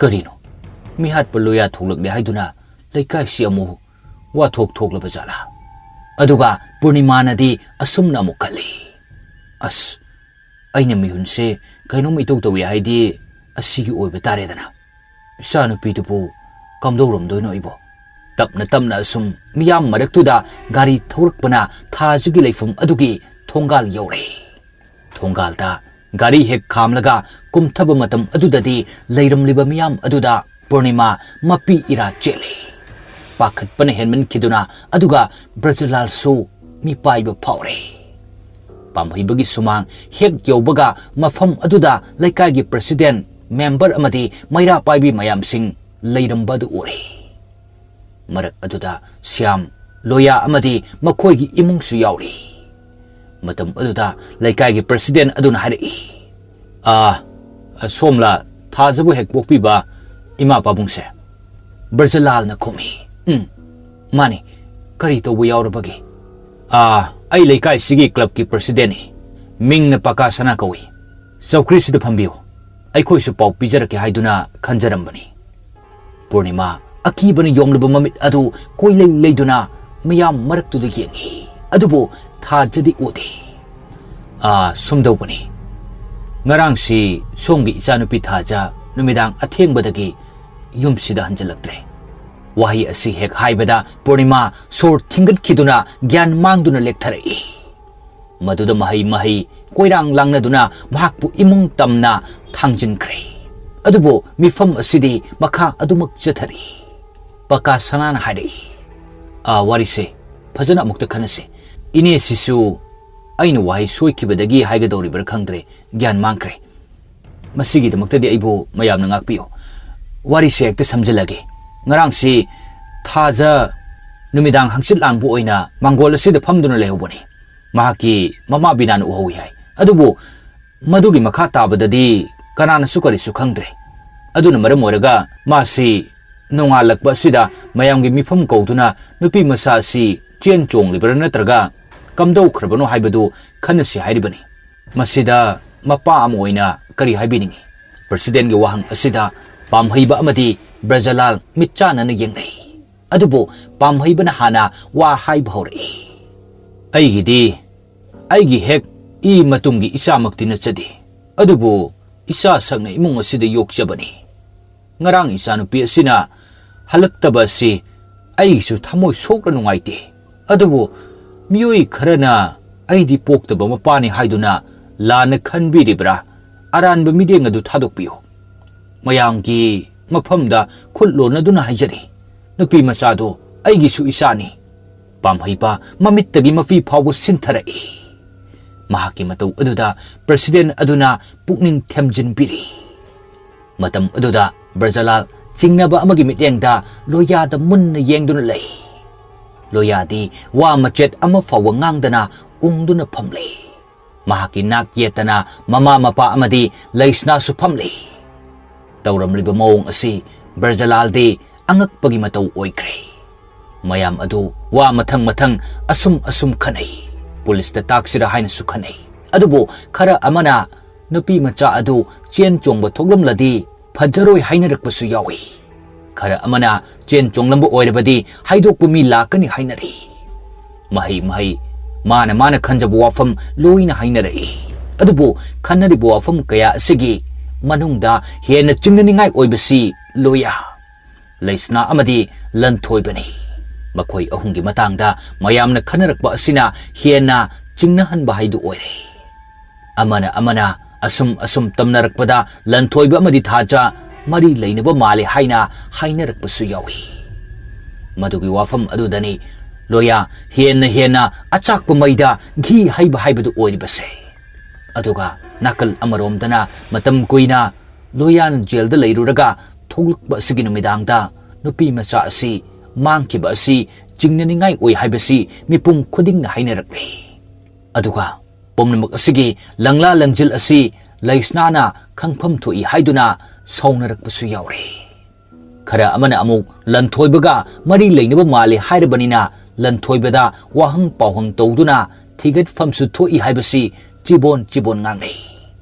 ꯀꯔꯤꯅꯣ? ꯃꯤꯍꯥꯠꯄ ꯂꯣꯌꯥ ꯊꯣꯛꯂꯛꯂꯦ ꯍꯥꯏꯗꯨꯅ ꯂꯩꯀꯥꯏꯁꯤ ꯑꯃꯨꯛ ꯋꯥꯊꯣꯛ ꯊꯣꯛꯂꯕ ꯖꯥꯠꯂꯥ?" ꯑꯗꯨꯒ ꯄꯨꯔꯅꯤꯃꯥꯅꯗꯤ ꯑꯁꯨꯝꯅ ꯑꯃꯨꯛ ꯈꯜꯂꯤ, "ꯑꯁ, ꯑꯩꯅ ꯃꯤꯍꯨꯟꯁꯦ ꯀꯩꯅꯣꯝ ꯏꯇꯧ ꯇꯧꯏ ꯍꯥꯏꯗꯤ ꯑꯁꯤꯒꯤ ꯑꯣꯏꯕ ꯇꯥꯔꯦꯗꯅ꯫ ꯏꯆꯥꯅꯨꯄꯤꯗꯨꯕꯨ ꯀꯝꯗꯧꯔꯝꯗꯣꯏꯅꯣ ꯑꯩꯕꯣ?" ꯇꯞꯅ ꯇꯞꯅ ꯑꯁꯨꯝ ꯃꯤꯌꯥꯝ ꯃꯔꯛꯇꯨꯗ ꯒꯥꯔꯤ ꯊꯧꯔꯛꯄꯅ ꯊꯥꯖꯒꯤ ꯂꯩꯐꯝ ꯑꯗꯨꯒꯤ ꯊꯣꯡꯒꯥꯜ ꯌꯧꯔꯦ꯫ ꯊꯣꯡꯒꯥꯜꯗ ꯒꯥꯔꯤ ꯍꯦꯛ ꯈꯥꯝꯂꯒ ꯀꯨꯝꯊꯕ ꯃꯇꯝ ꯑꯗꯨꯗꯗꯤ ꯂꯩꯔꯝꯂꯤꯕ ꯃꯤꯌꯥꯝ ꯑꯗꯨꯗ ꯄꯨꯔꯅꯤꯃꯥ ꯃꯄꯤ ꯏꯔꯥ ꯆꯦꯜꯂꯤ꯫ ꯄꯥꯈꯠꯄꯅ ꯍꯦꯟꯃꯟꯈꯤꯗꯨꯅ ꯑꯗꯨꯒ ꯕ꯭ꯔꯖꯂꯥꯜꯁꯨ ꯃꯤꯄꯥꯏꯕ ꯐꯥꯎꯔꯦ꯫ ꯄꯥꯝꯍꯩꯕꯒꯤ ꯁꯨꯃꯥꯡ ꯍꯦꯛ ꯌꯧꯕꯒ ꯃꯐꯝ ꯑꯗꯨꯗ ꯂꯩꯀꯥꯏꯒꯤ ꯄ꯭ꯔꯁꯤꯗꯦꯟ, ꯃꯦꯝꯕꯔ ꯑꯃꯗꯤ ꯃꯩꯔꯥ ꯄꯥꯏꯕꯤ ꯃꯌꯥꯝꯁꯤꯡ ꯂꯩꯔꯝꯕ ꯑꯗꯨ ꯎꯔꯦ꯫ ꯃꯔꯛ ꯑꯗꯨꯗ ꯁ꯭ꯌꯥꯝ, ꯂꯣꯌꯥ ꯑꯃꯗꯤ ꯃꯈꯣꯏꯒꯤ ꯏꯃꯨꯡꯁꯨ ꯌꯥꯎꯔꯤ꯫ ꯃꯇꯝ ꯑꯗꯨꯗ ꯂꯩꯀꯥꯏꯒꯤ ꯄ꯭ꯔꯁꯤꯗꯦꯟ ꯑꯗꯨꯅ ꯍꯥꯏꯔꯛꯏ, "ꯑꯥ, ꯁꯣꯝꯂꯥ ꯊꯥꯖꯕ ꯍꯦꯛ ꯄꯣꯛꯄꯤꯕ ꯏꯃꯥ ꯄꯥꯕꯨꯡꯁꯦ?" ꯕ꯭ꯔꯖꯂꯥꯜꯅ ꯈꯨꯝꯃꯤ, "ꯎꯝ, ꯃꯥꯅꯤ꯫ ꯀꯔꯤ ꯇꯧꯕ ꯌꯥꯎꯔꯕꯒꯦ?" "ꯑꯥ, ꯑꯩ ꯂꯩꯀꯥꯏꯁꯤꯒꯤ ꯀ꯭ꯂꯕꯀꯤ ꯄ꯭ꯔꯁꯤꯗꯦꯟꯅꯤ꯫ ꯃꯤꯡꯅ ꯄꯀꯥ ꯁꯅꯥ ꯀꯧꯏ꯫ ꯆꯧꯀ꯭ꯔꯤꯁꯤꯗ ꯐꯝꯕꯤꯌꯨ꯫ ꯑꯩꯈꯣꯏꯁꯨ ꯄꯥꯎ ꯄꯤꯖꯔꯛꯀꯦ ꯍꯥꯏꯗꯨꯅ ꯈꯟꯖꯔꯝꯕꯅꯤ"꯫ ꯄꯨꯔꯅꯤꯃꯥ ꯑꯀꯤꯕꯅ ꯌꯣꯝꯂꯕ ꯃꯃꯤꯠ ꯑꯗꯨ ꯀꯣꯏꯂꯩ ꯂꯩꯗꯨꯅ ꯃꯤꯌꯥꯝ ꯃꯔꯛꯇꯨꯗ ꯌꯦꯡꯏ, ꯑꯗꯨꯕꯨ ꯊꯥꯖꯗꯤ ꯎꯗꯦ꯫ "ꯑꯥ, ꯁꯨꯝꯗꯧꯕꯅꯤ꯫ ꯉꯔꯥꯡꯁꯤ ꯁꯣꯝꯒꯤ ꯏꯆꯥꯅꯨꯄꯤ ꯊꯥꯖ ꯅꯨꯃꯤꯗꯥꯡ ꯑꯊꯦꯡꯕꯗꯒꯤ ꯌꯨꯝꯁꯤꯗ ꯍꯟꯖꯤꯜꯂꯛꯇ꯭ꯔꯦ"꯫ ꯋꯥꯍꯩ ꯑꯁꯤ ꯍꯦꯛ ꯍꯥꯏꯕꯗ ꯄꯨꯔꯅꯤꯃꯥ ꯁꯣꯔ ꯊꯤꯡꯒꯠꯈꯤꯗꯨꯅ ꯒ꯭ꯌꯥꯟ ꯃꯥꯡꯗꯨꯅ ꯂꯦꯛꯊꯔꯛꯏ꯫ ꯃꯗꯨꯗ ꯃꯍꯩ ꯃꯍꯩ ꯀꯣꯏꯔꯥꯡ ꯂꯥꯡꯅꯗꯨꯅ ꯃꯍꯥꯛꯄꯨ ꯏꯃꯨꯡ ꯇꯝꯅ ꯊꯥꯡꯖꯤꯟꯈ꯭ꯔꯦ꯫ ꯑꯗꯨꯕꯨ ꯃꯤꯐꯝ ꯑꯁꯤꯗꯤ ꯃꯈꯥ ꯑꯗꯨꯃꯛ ꯆꯠꯊꯔꯤ꯫ ꯄꯀꯥ ꯁꯅꯥꯅ ꯍꯥꯏꯔꯛꯏ꯫ "ꯑꯥ, ꯋꯥꯔꯤꯁꯦ ꯐꯖꯅ ꯑꯃꯨꯛꯇ ꯈꯟꯅꯁꯤ꯫ ꯏꯅꯦꯁꯤꯁꯨ ꯑꯩꯅ ꯋꯥꯍꯩ ꯁꯣꯏꯈꯤꯕꯗꯒꯤ ꯍꯥꯏꯒꯗꯧꯔꯤꯕ꯭ꯔꯥ ꯈꯪꯗ꯭ꯔꯦ, ꯒ꯭ꯌꯥꯟ ꯃꯥꯡꯈ꯭ꯔꯦ꯫ ꯃꯁꯤꯒꯤꯗꯃꯛꯇꯗꯤ ꯑꯩꯕꯨ ꯃꯌꯥꯝꯅ ꯉꯥꯛꯄꯤꯌꯨ꯫ ꯋꯥꯔꯤꯁꯦ ꯍꯦꯛꯇ ꯁꯝꯖꯤꯜꯂꯒꯦ꯫ ꯉꯔꯥꯡꯁꯤ ꯊꯥꯖ ꯅꯨꯃꯤꯗꯥꯡ ꯍꯪꯆꯤꯠ ꯂꯥꯡꯕ ꯑꯣꯏꯅ ꯃꯥꯡꯒꯣꯜ ꯑꯁꯤꯗ ꯐꯝꯗꯨꯅ ꯂꯩꯍꯧꯕꯅꯤ꯫ ꯃꯍꯥꯛꯀꯤ ꯃꯃꯥ ꯕꯤꯅꯥꯅ ꯎꯍꯧꯏ ꯍꯥꯏ꯫ ꯑꯗꯨꯕꯨ ꯃꯗꯨꯒꯤ ꯃꯈꯥ ꯇꯥꯕꯗꯗꯤ ꯀꯅꯥꯅꯁꯨ ꯀꯔꯤꯁꯨ ꯈꯪꯗ꯭ꯔꯦ꯫ ꯑꯗꯨꯅ ꯃꯔꯝ ꯑꯣꯏꯔꯒ ꯃꯥꯁꯤ ꯅꯣꯡꯉꯥꯜꯂꯛꯄ ꯑꯁꯤꯗ ꯃꯌꯥꯝꯒꯤ ꯃꯤꯐꯝ ꯀꯧꯗꯨꯅ ꯅꯨꯄꯤ ꯃꯆꯥ ꯑꯁꯤ ꯆꯦꯟ ꯆꯣꯡꯂꯤꯕ꯭ꯔꯥ ꯅꯠꯇ꯭ꯔꯒ ꯀꯝꯗꯧꯈ꯭ꯔꯕꯅꯣ ꯍꯥꯏꯕꯗꯨ ꯈꯟꯅꯁꯤ ꯍꯥꯏꯔꯤꯕꯅꯤ꯫ ꯃꯁꯤꯗ ꯃꯄꯥ ꯑꯃ ꯑꯣꯏꯅ ꯀꯔꯤ ꯍꯥꯏꯕꯤꯅꯤꯡꯏ?" ꯄ꯭ꯔꯁꯤꯗꯦꯟꯒꯤ ꯋꯥꯍꯪ ꯑꯁꯤꯗ ꯄꯥꯝꯍꯩꯕ ꯑꯃꯗꯤ ꯕ꯭ꯔꯖꯂꯥꯜ ꯃꯤꯠꯆꯥꯟꯅꯅ ꯌꯦꯡꯅꯩ꯫ ꯑꯗꯨꯕꯨ ꯄꯥꯝꯍꯩꯕꯅ ꯍꯥꯟꯅ ꯋꯥ ꯍꯥꯏꯕ ꯍꯧꯔꯛꯏ꯫ "ꯑꯩꯒꯤꯗꯤ ꯑꯩꯒꯤ ꯍꯦꯛ ꯏ ꯃꯇꯨꯡꯒꯤ ꯏꯆꯥꯃꯛꯇꯤ ꯅꯠꯆꯗꯦ꯫ ꯑꯗꯨꯕꯨ ꯏꯆꯥ ꯁꯛꯅ ꯏꯃꯨꯡ ꯑꯁꯤꯗ ꯌꯣꯛꯆꯕꯅꯤ꯫ ꯉꯔꯥꯡ ꯏꯆꯥꯅꯨꯄꯤ ꯑꯁꯤꯅ ꯍꯜꯂꯛꯇꯕ ꯑꯁꯤ ꯑꯩꯒꯤꯁꯨ ꯊꯃꯣꯏ ꯁꯣꯛꯅ ꯅꯨꯡꯉꯥꯏꯇꯦ꯫ ꯑꯗꯨꯕꯨ ꯃꯤꯑꯣꯏ ꯈꯔꯅ ꯑꯩꯗꯤ ꯄꯣꯛꯇꯕ ꯃꯄꯥꯅꯤ ꯍꯥꯏꯗꯨꯅ ꯂꯥꯟꯅ ꯈꯟꯕꯤꯔꯤꯕ꯭ꯔꯥ, ꯑꯔꯥꯟꯕ ꯃꯤꯠꯌꯦꯡ ꯑꯗꯨ ꯊꯥꯗꯣꯛꯄꯤꯌꯨ꯫ ꯃꯌꯥꯝꯒꯤ ꯃꯐꯝꯗ ꯈꯨꯠ ꯂꯣꯟꯅꯗꯨꯅ ꯍꯥꯏꯖꯔꯤ, ꯅꯨꯄꯤ ꯃꯆꯥꯗꯨ ꯑꯩꯒꯤꯁꯨ ꯏꯆꯥꯅꯤ꯫" ꯄꯥꯝꯍꯩꯕ ꯃꯃꯤꯠꯇꯒꯤ ꯃꯄꯤ ꯐꯥꯎꯕ ꯁꯤꯟꯊꯔꯛꯏ꯫ ꯃꯍꯥꯛꯀꯤ ꯃꯇꯧ ꯑꯗꯨꯗ ꯄ꯭ꯔꯁꯤꯗꯦꯟ ꯑꯗꯨꯅ ꯄꯨꯛꯅꯤꯡ ꯊꯦꯝꯖꯤꯟꯕꯤꯔꯤ꯫ ꯃꯇꯝ ꯑꯗꯨꯗ ꯕ꯭ꯔꯖꯂꯥꯜ ꯆꯤꯡꯅꯕ ꯑꯃꯒꯤ ꯃꯤꯠꯌꯦꯡꯗ ꯂꯣꯌꯥꯗ ꯃꯨꯟꯅ ꯌꯦꯡꯗꯨꯅ ꯂꯩ꯫ ꯂꯣꯌꯥꯗꯤ ꯋꯥ ꯃꯆꯦꯠ ꯑꯃ ꯐꯥꯎꯕ ꯉꯥꯡꯗꯅ ꯎꯪꯗꯨꯅ ꯐꯝꯂꯤ꯫ ꯃꯍꯥꯛꯀꯤ ꯅꯥꯛ ꯌꯦꯠꯇꯅ ꯃꯃꯥ ꯃꯄꯥ ꯑꯃꯗꯤ ꯂꯩꯁꯅꯥꯁꯨ ꯐꯝꯂꯤ꯫ ꯇꯧꯔꯝꯂꯤꯕ ꯃꯑꯣꯡ ꯑꯁꯤ ꯕ꯭ꯔꯖꯂꯥꯜꯗꯤ ꯑꯉꯛꯄꯒꯤ ꯃꯇꯧ ꯑꯣꯏꯈ꯭ꯔꯦ꯫ ꯃꯌꯥꯝ ꯑꯗꯨ ꯋꯥ ꯃꯊꯪ ꯃꯊꯪ ꯑꯁꯨꯝ ꯑꯁꯨꯝ ꯈꯟꯅꯩ꯫ ꯄꯨꯂꯤꯁꯇ ꯇꯥꯛꯁꯤꯔꯥ ꯍꯥꯏꯅꯁꯨ ꯈꯟꯅꯩ꯫ ꯑꯗꯨꯕꯨ ꯈꯔ ꯑꯃꯅ ꯅꯨꯄꯤ ꯃꯆꯥ ꯑꯗꯨ ꯆꯦꯟ ꯆꯣꯡꯕ ꯊꯣꯛꯂꯝꯂꯗꯤ ꯐꯖꯔꯣꯏ ꯍꯥꯏꯅꯔꯛꯄꯁꯨ ꯌꯥꯎꯏ꯫ ꯈꯔ ꯑꯃꯅ ꯆꯦꯟ ꯆꯣꯡꯂꯝꯕ ꯑꯣꯏꯔꯕꯗꯤ ꯍꯥꯏꯗꯣꯛꯄ ꯃꯤ ꯂꯥꯛꯀꯅꯤ ꯍꯥꯏꯅꯔꯤ꯫ ꯃꯍꯩ ꯃꯍꯩ ꯃꯥꯅ ꯃꯥꯅ ꯈꯟꯖꯕ ꯋꯥꯐꯝ ꯂꯣꯏꯅ ꯍꯥꯏꯅꯔꯛꯏ꯫ ꯑꯗꯨꯕꯨ ꯈꯟꯅꯔꯤꯕ ꯋꯥꯐꯝ ꯀꯌꯥ ꯑꯁꯤꯒꯤ ꯃꯅꯨꯡꯗ ꯍꯦꯟꯅ ꯆꯤꯡꯅꯅꯤꯡꯉꯥꯏ ꯑꯣꯏꯕꯁꯤ ꯂꯣꯌꯥ, ꯂꯩꯁꯅꯥ ꯑꯃꯗꯤ ꯂꯟꯊꯣꯏꯕꯅꯤ꯫ ꯃꯈꯣꯏ ꯑꯍꯨꯝꯒꯤ ꯃꯇꯥꯡꯗ ꯃꯌꯥꯝꯅ ꯈꯟꯅꯔꯛꯄ ꯑꯁꯤꯅ ꯍꯦꯟꯅ ꯆꯤꯡꯅꯍꯟꯕ ꯍꯥꯏꯗꯨ ꯑꯣꯏꯔꯦ꯫ ꯑꯃꯅ ꯑꯃꯅ ꯑꯁꯨꯝ ꯑꯁꯨꯝ ꯇꯝꯅꯔꯛꯄꯗ ꯂꯟꯊꯣꯏꯕ ꯑꯃꯗꯤ ꯊꯥꯖ ꯃꯔꯤ ꯂꯩꯅꯕ ꯃꯥꯜꯂꯦ ꯍꯥꯏꯅ ꯍꯥꯏꯅꯔꯛꯄꯁꯨ ꯌꯥꯎꯏ꯫ ꯃꯗꯨꯒꯤ ꯋꯥꯐꯝ ꯑꯗꯨꯗꯅꯤ ꯂꯣꯌꯥ ꯍꯦꯟꯅ ꯍꯦꯟꯅ ꯑꯆꯥꯛꯄ ꯃꯩꯗ ꯘꯤ ꯍꯩꯕ ꯍꯥꯏꯕꯗꯨ ꯑꯣꯏꯔꯤꯕꯁꯦ꯫ ꯑꯗꯨꯒ ꯅꯥꯀꯜ ꯑꯃꯔꯣꯝꯗꯅ ꯃꯇꯝ ꯀꯨꯏꯅ ꯂꯣꯌꯥꯅ ꯖꯦꯜꯗ ꯂꯩꯔꯨꯔꯒ ꯊꯣꯛꯂꯛꯄ ꯑꯁꯤꯒꯤ ꯅꯨꯃꯤꯗꯥꯡꯗ ꯅꯨꯄꯤ ꯃꯆꯥ ꯑꯁꯤ ꯃꯥꯡꯈꯤꯕ ꯑꯁꯤ ꯆꯤꯡꯅꯅꯤꯡꯉꯥꯏ ꯑꯣꯏ ꯍꯥꯏꯕꯁꯤ ꯃꯤꯄꯨꯝ ꯈꯨꯗꯤꯡꯅ ꯍꯥꯏꯅꯔꯛꯂꯤ꯫ ꯑꯗꯨꯒ ꯄꯨꯝꯅꯃꯛ ꯑꯁꯤꯒꯤ ꯂꯪꯂꯥ ꯂꯪꯖꯤꯜ ꯑꯁꯤ ꯂꯩꯁꯅꯥꯅ ꯈꯪꯐꯝ ꯊꯣꯛꯏ ꯍꯥꯏꯗꯨꯅ ꯁꯥꯎꯅꯔꯛꯄꯁꯨ ꯌꯥꯎꯔꯤ꯫ ꯈꯔ ꯑꯃꯅ ꯑꯃꯨꯛ ꯂꯟꯊꯣꯏꯕꯒ ꯃꯔꯤ ꯂꯩꯅꯕ ꯃꯥꯜꯂꯤ ꯍꯥꯏꯔꯕꯅꯤꯅ ꯂꯟꯊꯣꯏꯕꯗ ꯋꯥꯍꯪ ꯄꯥꯎꯍꯪ ꯇꯧꯗꯨꯅ ꯊꯤꯒꯠꯐꯝꯁꯨ ꯊꯣꯛꯏ ꯍꯥꯏꯕꯁꯤ ꯆꯤꯕꯣꯟ ꯆꯤꯕꯣꯟ ꯉꯥꯡꯅꯩ꯫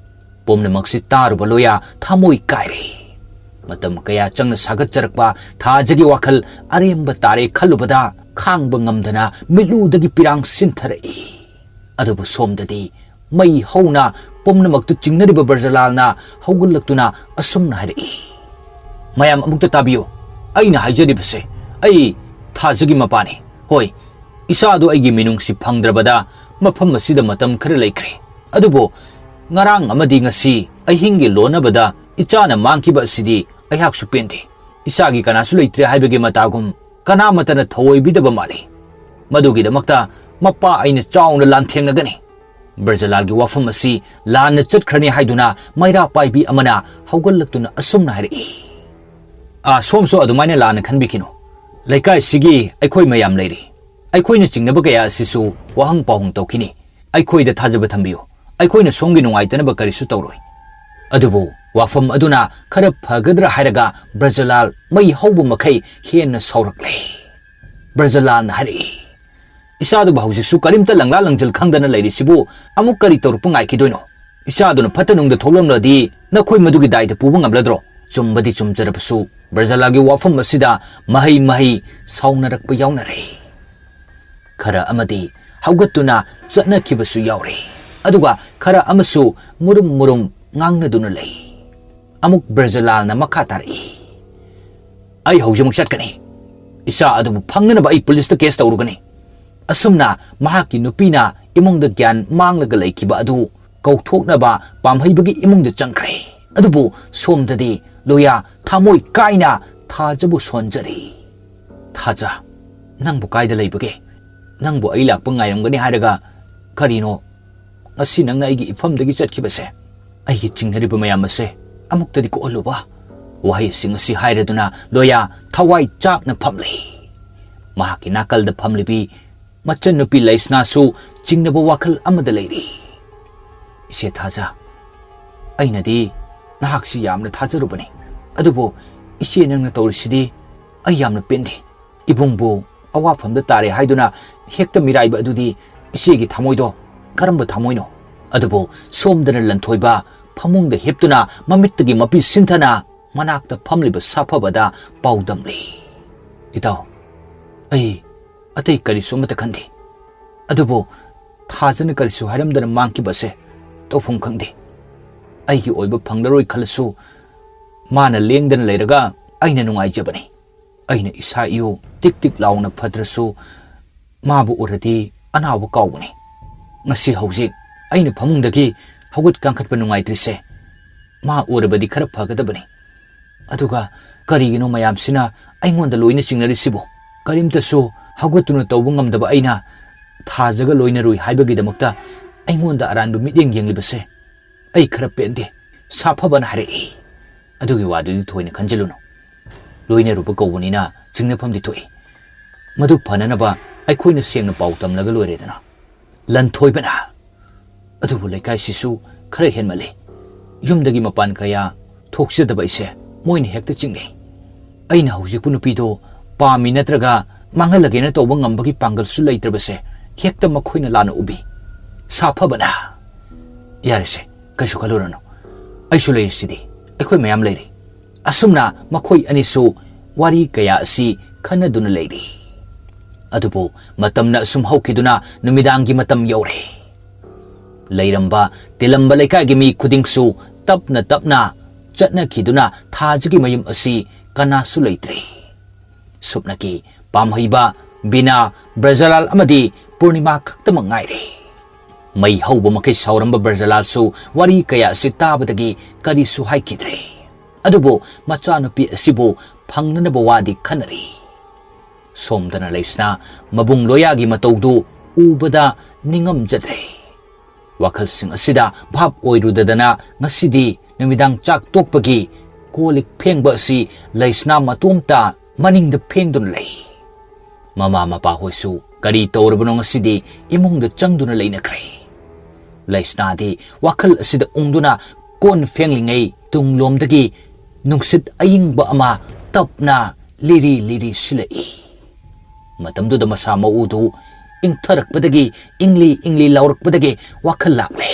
ꯄꯨꯝꯅꯃꯛꯁꯤ ꯇꯥꯔꯨꯕ ꯂꯣꯌꯥ ꯊꯃꯣꯏ ꯀꯥꯏꯔꯦ꯫ ꯃꯇꯝ ꯀꯌꯥ ꯆꯪꯅ ꯁꯥꯒꯠꯆꯔꯛꯄ ꯊꯥꯖꯒꯤ ꯋꯥꯈꯜ ꯑꯔꯦꯝꯕ ꯇꯥꯔꯦ ꯈꯜꯂꯨꯕꯗ ꯈꯥꯡꯕ ꯉꯝꯗꯅ ꯃꯤꯠꯂꯨꯗꯒꯤ ꯄꯤꯔꯥꯡ ꯁꯤꯟꯊꯔꯛꯏ꯫ ꯑꯗꯨꯕꯨ ꯁꯣꯝꯗꯗꯤ ꯃꯩ ꯍꯧꯅ ꯄꯨꯝꯅꯃꯛꯇꯨ ꯆꯤꯡꯅꯔꯤꯕ ꯕ꯭ꯔꯖꯂꯥꯜꯅ ꯍꯧꯒꯠꯂꯛꯇꯨꯅ ꯑꯁꯨꯝꯅ ꯍꯥꯏꯔꯛꯏ, "ꯃꯌꯥꯝ ꯑꯃꯨꯛꯇ ꯇꯥꯕꯤꯌꯨ, ꯑꯩꯅ ꯍꯥꯏꯖꯔꯤꯕꯁꯦ ꯑꯩ ꯊꯥꯖꯒꯤ ꯃꯄꯥꯅꯤ꯫ ꯍꯣꯏ, ꯏꯆꯥꯗꯨ ꯑꯩꯒꯤ ꯃꯤꯅꯨꯡꯁꯤ ꯐꯪꯗ꯭ꯔꯕꯗ ꯃꯐꯝ ꯑꯁꯤꯗ ꯃꯇꯝ ꯈꯔ ꯂꯩꯈ꯭ꯔꯦ꯫ ꯑꯗꯨꯕꯨ ꯉꯔꯥꯡ ꯑꯃꯗꯤ ꯉꯁꯤ ꯑꯍꯤꯡꯒꯤ ꯂꯣꯟꯅꯕꯗ ꯏꯆꯥꯅ ꯃꯥꯡꯈꯤꯕ ꯑꯁꯤꯗꯤ ꯑꯩꯍꯥꯛꯁꯨ ꯄꯦꯟꯗꯦ꯫ ꯏꯆꯥꯒꯤ ꯀꯅꯥꯁꯨ ꯂꯩꯇ꯭ꯔꯦ ꯍꯥꯏꯕꯒꯤ ꯃꯇꯥꯒꯨꯝ ꯀꯅꯥꯃꯠꯇꯅ ꯊꯑꯣꯏꯕꯤꯗꯕ ꯃꯥꯜꯂꯤ꯫ ꯃꯗꯨꯒꯤꯗꯃꯛꯇ ꯃꯄꯥ ꯑꯩꯅ ꯆꯥꯎꯅ ꯂꯥꯟꯊꯦꯡꯅꯒꯅꯤ꯫" ꯕ꯭ꯔꯖꯂꯥꯜꯒꯤ ꯋꯥꯐꯝ ꯑꯁꯤ ꯂꯥꯟꯅ ꯆꯠꯈ꯭ꯔꯅꯤ ꯍꯥꯏꯗꯨꯅ ꯃꯩꯔꯥ ꯄꯥꯏꯕꯤ ꯑꯃꯅ ꯍꯧꯒꯠꯂꯛꯇꯨꯅ ꯑꯁꯨꯝꯅ ꯍꯥꯏꯔꯛꯏ, "ꯑꯥ, ꯁꯣꯝꯁꯨ ꯑꯗꯨꯃꯥꯏꯅ ꯂꯥꯟꯅ ꯈꯟꯕꯤꯈꯤꯅꯨ꯫ ꯂꯩꯀꯥꯏꯁꯤꯒꯤ ꯑꯩꯈꯣꯏ ꯃꯌꯥꯝ ꯂꯩꯔꯤ꯫ ꯑꯩꯈꯣꯏꯅ ꯆꯤꯡꯅꯕ ꯀꯌꯥ ꯑꯁꯤꯁꯨ ꯋꯥꯍꯪ ꯄꯥꯎꯍꯪ ꯇꯧꯈꯤꯅꯤ꯫ ꯑꯩꯈꯣꯏꯗ ꯊꯥꯖꯕ ꯊꯝꯕꯤꯌꯨ꯫ ꯑꯩꯈꯣꯏꯅ ꯁꯣꯝꯒꯤ ꯅꯨꯡꯉꯥꯏꯇꯅꯕ ꯀꯔꯤꯁꯨ ꯇꯧꯔꯣꯏ꯫" ꯑꯗꯨꯕꯨ ꯋꯥꯐꯝ ꯑꯗꯨꯅ ꯈꯔ ꯐꯒꯗ꯭ꯔꯥ ꯍꯥꯏꯔꯒ ꯕ꯭ꯔꯖꯂꯥꯜ ꯃꯩ ꯍꯧꯕ ꯃꯈꯩ ꯍꯦꯟꯅ ꯁꯥꯎꯔꯛꯂꯦ꯫ ꯕ꯭ꯔꯖꯂꯥꯜꯅ ꯍꯥꯏꯔꯛꯏ, "ꯏꯆꯥꯗꯨꯕꯨ ꯍꯧꯖꯤꯛꯁꯨ ꯀꯔꯤꯝꯇ ꯂꯪꯂꯥ ꯂꯪꯖꯤꯜ ꯈꯪꯗꯅ ꯂꯩꯔꯤꯁꯤꯕꯨ ꯑꯃꯨꯛ ꯀꯔꯤ ꯇꯧꯔꯛꯄ ꯉꯥꯏꯈꯤꯗꯣꯏꯅꯣ? ꯏꯆꯥꯗꯨꯅ ꯐꯠꯇ ꯅꯨꯡꯗ ꯊꯣꯛꯂꯝꯂꯗꯤ ꯅꯈꯣꯏ ꯃꯗꯨꯒꯤ ꯗꯥꯏꯇ ꯄꯨꯕ ꯉꯝꯂꯗ꯭ꯔꯣ?" ꯆꯨꯝꯕꯗꯤ ꯆꯨꯝꯖꯔꯕꯁꯨ ꯕ꯭ꯔꯖꯂꯥꯜꯒꯤ ꯋꯥꯐꯝ ꯑꯁꯤꯗ ꯃꯍꯩ ꯃꯍꯩ ꯁꯥꯎꯅꯔꯛꯄ ꯌꯥꯎꯅꯔꯦ꯫ ꯈꯔ ꯑꯃꯗꯤ ꯍꯧꯒꯠꯇꯨꯅ ꯆꯠꯅꯈꯤꯕꯁꯨ ꯌꯥꯎꯔꯦ꯫ ꯑꯗꯨꯒ ꯈꯔ ꯑꯃꯁꯨ ꯃꯨꯔꯨꯝ ꯃꯨꯔꯨꯝ ꯉꯥꯡꯅꯗꯨꯅ ꯂꯩ꯫ ꯑꯃꯨꯛ ꯕ꯭ꯔꯖꯂꯥꯜꯅ ꯃꯈꯥ ꯇꯥꯔꯛꯏ, "ꯑꯩ ꯍꯧꯖꯤꯛꯃꯛ ꯆꯠꯀꯅꯤ꯫ ꯏꯆꯥ ꯑꯗꯨꯕꯨ ꯐꯪꯅꯅꯕ ꯑꯩ ꯄꯨꯂꯤꯁꯇ ꯀꯦꯁ ꯇꯧꯔꯨꯒꯅꯤ꯫" ꯑꯁꯨꯝꯅ ꯃꯍꯥꯛꯀꯤ ꯅꯨꯄꯤꯅ ꯏꯃꯨꯡꯗ ꯒ꯭ꯌꯥꯟ ꯃꯥꯡꯂꯒ ꯂꯩꯈꯤꯕ ꯑꯗꯨ ꯀꯧꯊꯣꯛꯅꯕ ꯄꯥꯝꯍꯩꯕꯒꯤ ꯏꯃꯨꯡꯗ ꯆꯪꯈ꯭ꯔꯦ꯫ ꯑꯗꯨꯕꯨ ꯁꯣꯝꯗꯗꯤ ꯂꯣꯌꯥ ꯊꯃꯣꯏ ꯀꯥꯏꯅ ꯊꯥꯖꯕꯨ ꯁꯣꯟꯖꯔꯤ꯫ "ꯊꯥꯖ, ꯅꯪꯕꯨ ꯀꯥꯏꯗ ꯂꯩꯕꯒꯦ? ꯅꯪꯕꯨ ꯑꯩ ꯂꯥꯛꯄ ꯉꯥꯏꯔꯝꯒꯅꯤ ꯍꯥꯏꯔꯒ ꯀꯔꯤꯅꯣ ꯉꯁꯤ ꯅꯪꯅ ꯑꯩꯒꯤ ꯏꯐꯝꯗꯒꯤ ꯆꯠꯈꯤꯕꯁꯦ?" "ꯑꯩꯒꯤ ꯆꯤꯡꯅꯔꯤꯕ ꯃꯌꯥꯝ ꯑꯁꯦ ꯑꯃꯨꯛꯇꯗꯤ ꯀꯣꯛꯍꯜꯂꯨꯕ꯫" ꯋꯥꯍꯩꯁꯤꯡ ꯑꯁꯤ ꯍꯥꯏꯔꯗꯨꯅ ꯂꯣꯌꯥ ꯊꯋꯥꯏ ꯆꯥꯛꯅ ꯐꯝꯂꯤ꯫ ꯃꯍꯥꯛꯀꯤ ꯅꯥꯀꯜꯗ ꯐꯝꯂꯤꯕꯤ ꯃꯆꯟꯅꯨꯄꯤ ꯂꯩꯁꯅꯥꯁꯨ ꯆꯤꯡꯅꯕ ꯋꯥꯈꯜ ꯑꯃꯗ ꯂꯩꯔꯤ꯫ "ꯏꯆꯦ ꯊꯥꯖ, ꯑꯩꯅꯗꯤ ꯅꯍꯥꯛꯁꯤ ꯌꯥꯝꯅ ꯊꯥꯖꯔꯨꯕꯅꯤ, ꯑꯗꯨꯕꯨ ꯏꯆꯦ ꯅꯪꯅ ꯇꯧꯔꯤꯁꯤꯗꯤ ꯑꯩ ꯌꯥꯝꯅ ꯄꯦꯟꯗꯦ꯫ ꯏꯕꯨꯡꯕꯨ ꯑꯋꯥꯐꯝꯗ ꯇꯥꯔꯦ ꯍꯥꯏꯗꯨꯅ ꯍꯦꯛꯇ ꯃꯤꯔꯥꯏꯕ ꯑꯗꯨꯗꯤ ꯏꯆꯦꯒꯤ ꯊꯃꯣꯏꯗꯣ ꯀꯔꯝꯕ ꯊꯃꯣꯏꯅꯣ?" ꯑꯗꯨꯕꯨ ꯁꯣꯝꯗꯅ ꯂꯟꯊꯣꯏꯕ ꯐꯃꯨꯡꯗ ꯍꯤꯞꯇꯨꯅ ꯃꯃꯤꯠꯇꯒꯤ ꯃꯄꯤ ꯁꯤꯟꯊꯅ ꯃꯅꯥꯛꯇ ꯐꯝꯂꯤꯕ ꯁꯥꯐꯕꯗ ꯄꯥꯎꯗꯝꯂꯤ꯫ "ꯏꯇꯥꯎ, ꯑꯩ ꯑꯇꯩ ꯀꯔꯤꯁꯨ ꯑꯃꯠꯇ ꯈꯟꯗꯦ, ꯑꯗꯨꯕꯨ ꯊꯥꯖꯅ ꯀꯔꯤꯁꯨ ꯍꯥꯏꯔꯝꯗꯅ ꯃꯥꯡꯈꯤꯕꯁꯦ ꯇꯧꯐꯝ ꯈꯪꯗꯦ꯫ ꯑꯩꯒꯤ ꯑꯣꯏꯕ ꯐꯪꯂꯔꯣꯏ ꯈꯜꯂꯁꯨ ꯃꯥꯅ ꯂꯦꯡꯗꯅ ꯂꯩꯔꯒ ꯑꯩꯅ ꯅꯨꯡꯉꯥꯏꯖꯕꯅꯤ꯫ ꯑꯩꯅ ꯏꯁꯥ ꯏꯎ ꯇꯤꯛ ꯇꯤꯛ ꯂꯥꯎꯅ ꯐꯠꯇ꯭ꯔꯁꯨ ꯃꯥꯕꯨ ꯎꯔꯗꯤ ꯑꯅꯥꯕ ꯀꯥꯎꯕꯅꯤ꯫ ꯉꯁꯤ ꯍꯧꯖꯤꯛ ꯑꯩꯅ ꯐꯃꯨꯡꯗꯒꯤ ꯍꯧꯒꯠ ꯀꯥꯡꯈꯠꯄ ꯅꯨꯡꯉꯥꯏꯇ꯭ꯔꯤꯁꯦ ꯃꯥ ꯎꯔꯕꯗꯤ ꯈꯔ ꯐꯒꯗꯕꯅꯤ꯫ ꯑꯗꯨꯒ ꯀꯔꯤꯒꯤꯅꯣ ꯃꯌꯥꯝꯁꯤꯅ ꯑꯩꯉꯣꯟꯗ ꯂꯣꯏꯅ ꯆꯤꯡꯅꯔꯤꯁꯤꯕꯨ? ꯀꯔꯤꯝꯇꯁꯨ ꯍꯧꯒꯠꯇꯨꯅ ꯇꯧꯕ ꯉꯝꯗꯕ ꯑꯩꯅ ꯊꯥꯖꯒ ꯂꯣꯏꯅꯔꯨꯏ ꯍꯥꯏꯕꯒꯤꯗꯃꯛꯇ ꯑꯩꯉꯣꯟꯗ ꯑꯔꯥꯟꯕ ꯃꯤꯠꯌꯦꯡ ꯌꯦꯡꯂꯤꯕꯁꯦ ꯑꯩ ꯈꯔ ꯄꯦꯟꯗꯦ", ꯁꯥꯐꯕꯅ ꯍꯥꯏꯔꯛꯏ꯫ "ꯑꯗꯨꯒꯤ ꯋꯥꯗꯨꯗꯤ ꯊꯣꯏꯅ ꯈꯟꯖꯤꯜꯂꯨꯅꯨ꯫ ꯂꯣꯏꯅꯔꯨꯕ ꯀꯧꯕꯅꯤꯅ ꯆꯤꯡꯅꯐꯝꯗꯤ ꯊꯣꯛꯏ꯫ ꯃꯗꯨ ꯐꯅꯅꯕ ꯑꯩꯈꯣꯏꯅ ꯁꯦꯡꯅ ꯄꯥꯎ ꯇꯝꯂꯒ ꯂꯣꯏꯔꯦꯗꯅ꯫" ꯂꯟꯊꯣꯏꯕꯅ, "ꯑꯗꯨꯕꯨ ꯂꯩꯀꯥꯏꯁꯤꯁꯨ ꯈꯔ ꯍꯦꯟꯃꯜꯂꯤ꯫ ꯌꯨꯝꯗꯒꯤ ꯃꯄꯥꯟ ꯀꯌꯥ ꯊꯣꯛꯆꯗꯕ ꯑꯩꯁꯦ ꯃꯣꯏꯅ ꯍꯦꯛꯇ ꯆꯤꯡꯅꯩ꯫ ꯑꯩꯅ ꯍꯧꯖꯤꯛꯄꯨ ꯅꯨꯄꯤꯗꯣ ꯄꯥꯝꯃꯤ ꯅꯠꯇ꯭ꯔꯒ ꯃꯥꯡꯍꯜꯂꯒꯦꯅ ꯇꯧꯕ ꯉꯝꯕꯒꯤ ꯄꯥꯡꯒꯜꯁꯨ ꯂꯩꯇ꯭ꯔꯕꯁꯦ ꯍꯦꯛꯇ ꯃꯈꯣꯏꯅ ꯂꯥꯟꯅ ꯎꯕꯤ꯫" ꯁꯥꯐꯕꯅ, "ꯌꯥꯔꯦꯁꯦ, ꯀꯩꯁꯨ ꯈꯜꯂꯨꯔꯅꯨ꯫ ꯑꯩꯁꯨ ꯂꯩꯔꯤꯁꯤꯗꯤ, ꯑꯩꯈꯣꯏ ꯃꯌꯥꯝ ꯂꯩꯔꯤ꯫" ꯑꯁꯨꯝꯅ ꯃꯈꯣꯏ ꯑꯅꯤꯁꯨ ꯋꯥꯔꯤ ꯀꯌꯥ ꯑꯁꯤ ꯈꯟꯅꯗꯨꯅ ꯂꯩꯔꯤ꯫ ꯑꯗꯨꯕꯨ ꯃꯇꯝꯅ ꯑꯁꯨꯝ ꯍꯧꯈꯤꯗꯨꯅ ꯅꯨꯃꯤꯗꯥꯡꯒꯤ ꯃꯇꯝ ꯌꯧꯔꯦ꯫ ꯂꯩꯔꯝꯕ ꯇꯤꯜꯂꯝꯕ ꯂꯩꯀꯥꯏꯒꯤ ꯃꯤ ꯈꯨꯗꯤꯡꯁꯨ ꯇꯞꯅ ꯇꯞꯅ ꯆꯠꯅꯈꯤꯗꯨꯅ ꯊꯥꯖꯒꯤ ꯃꯌꯨꯝ ꯑꯁꯤ ꯀꯅꯥꯁꯨ ꯂꯩꯇ꯭ꯔꯦ꯫ ꯁꯨꯞꯅꯒꯤ ꯄꯥꯝꯍꯩꯕ ꯕꯤꯅꯥ, ꯕ꯭ꯔꯖꯂꯥꯜ ꯑꯃꯗꯤ ꯄꯨꯔꯅꯤꯃꯥ ꯈꯛꯇꯃꯛ ꯉꯥꯏꯔꯦ꯫ ꯃꯩ ꯍꯧꯕ ꯃꯈꯩ ꯁꯥꯎꯔꯝꯕ ꯕ꯭ꯔꯖꯂꯥꯜꯁꯨ ꯋꯥꯔꯤ ꯀꯌꯥ ꯑꯁꯤ ꯇꯥꯕꯗꯒꯤ ꯀꯔꯤꯁꯨ ꯍꯥꯏꯈꯤꯗ꯭ꯔꯦ꯫ ꯑꯗꯨꯕꯨ ꯃꯆꯥꯅꯨꯄꯤ ꯑꯁꯤꯕꯨ ꯐꯪꯅꯅꯕ ꯋꯥꯗꯤ ꯈꯟꯅꯔꯤ꯫ ꯁꯣꯝꯗꯅ ꯂꯩꯁꯅꯥ ꯃꯕꯨꯡ ꯂꯣꯌꯥꯒꯤ ꯃꯇꯧꯗꯨ ꯎꯕꯗ ꯅꯤꯡꯉꯝꯖꯗ꯭ꯔꯦ꯫ ꯋꯥꯈꯜꯁꯤꯡ ꯑꯁꯤꯗ ꯚꯥꯞ ꯑꯣꯏꯔꯨꯗꯗꯅ ꯉꯁꯤꯗꯤ ꯅꯨꯃꯤꯗꯥꯡ ꯆꯥꯛ ꯇꯣꯛꯄꯒꯤ ꯀꯣꯜ ꯂꯤꯛ ꯐꯦꯡꯕ ꯑꯁꯤ ꯂꯩꯁꯅꯥ ꯃꯇꯣꯝꯇ ꯃꯅꯤꯡꯗ ꯐꯦꯡꯗꯨꯅ ꯂꯩ꯫ ꯃꯃꯥ ꯃꯄꯥ ꯍꯣꯏꯁꯨ ꯀꯔꯤ ꯇꯧꯔꯕꯅꯣ ꯉꯁꯤꯗꯤ ꯏꯃꯨꯡꯗ ꯆꯪꯗꯨꯅ ꯂꯩꯅꯈ꯭ꯔꯦ꯫ ꯂꯩꯁꯅꯥꯗꯤ ꯋꯥꯈꯜ ꯑꯁꯤꯗ ꯎꯪꯗꯨꯅ ꯀꯣꯟ ꯐꯦꯡꯂꯤꯉꯩ ꯇꯨꯡꯂꯣꯝꯗꯒꯤ ꯅꯨꯡꯁꯤꯠ ꯑꯏꯪꯕ ꯑꯃ ꯇꯞꯅ ꯂꯤꯔꯤ ꯂꯤꯔꯤ ꯁꯤꯜꯂꯛꯏ꯫ ꯃꯇꯝꯗꯨꯗ ꯃꯁꯥ ꯃꯎꯗꯨ ꯏꯪꯊꯔꯛꯄꯗꯒꯤ, ꯏꯪꯂꯤ ꯏꯪꯂꯤ ꯂꯥꯎꯔꯛꯄꯗꯒꯤ ꯋꯥꯈꯜ ꯂꯥꯛꯂꯦ꯫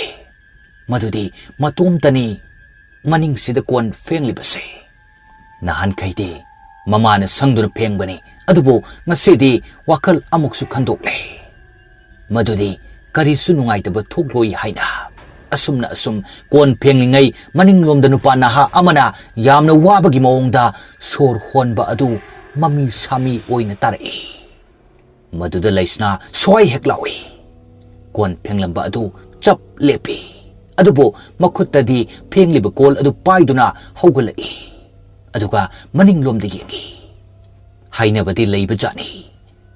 ꯃꯗꯨꯗꯤ ꯃꯇꯣꯝꯇꯅꯤ ꯃꯅꯤꯡꯁꯤꯗ ꯀꯣꯟ ꯐꯦꯡꯂꯤꯕꯁꯦ꯫ ꯅꯍꯥꯟꯈꯩꯗꯤ ꯃꯃꯥꯅ ꯁꯪꯗꯨꯅ ꯐꯦꯡꯕꯅꯤ, ꯑꯗꯨꯕꯨ ꯉꯁꯤꯗꯤ ꯋꯥꯈꯜ ꯑꯃꯨꯛꯁꯨ ꯈꯟꯗꯣꯛꯂꯦ꯫ ꯃꯗꯨꯗꯤ ꯀꯔꯤꯁꯨ ꯅꯨꯡꯉꯥꯏꯇꯕ ꯊꯣꯛꯂꯣꯏ ꯍꯥꯏꯅ꯫ ꯑꯁꯨꯝꯅ ꯑꯁꯨꯝ ꯀꯣꯟ ꯐꯦꯡꯂꯤꯉꯩ ꯃꯅꯤꯡꯂꯣꯝꯗ ꯅꯨꯄꯥ ꯅꯍꯥ ꯑꯃꯅ ꯌꯥꯝꯅ ꯋꯥꯕꯒꯤ ꯃꯑꯣꯡꯗ ꯁꯣꯔ ꯍꯣꯟꯕ ꯑꯗꯨ ꯃꯃꯤ ꯁꯥꯃꯤ ꯑꯣꯏꯅ ꯇꯥꯔꯛꯏ꯫ ꯃꯗꯨꯗ ꯂꯩꯁꯅꯥ ꯁ꯭ꯋꯥꯏ ꯍꯦꯛ ꯂꯥꯎꯏ꯫ ꯀꯣꯟ ꯐꯦꯡꯂꯝꯕ ꯑꯗꯨ ꯆꯞ ꯂꯦꯞꯄꯤ꯫ ꯑꯗꯨꯕꯨ ꯃꯈꯨꯠꯇꯗꯤ ꯐꯦꯡꯂꯤꯕ ꯀꯣꯜ ꯑꯗꯨ ꯄꯥꯏꯗꯨꯅ ꯍꯧꯒꯠꯂꯛꯏ꯫ ꯑꯗꯨꯒ ꯃꯅꯤꯡꯂꯣꯝꯗ ꯌꯦꯡꯏ꯫ ꯍꯥꯏꯅꯕꯗꯤ ꯂꯩꯕꯖꯥꯠꯅꯤ,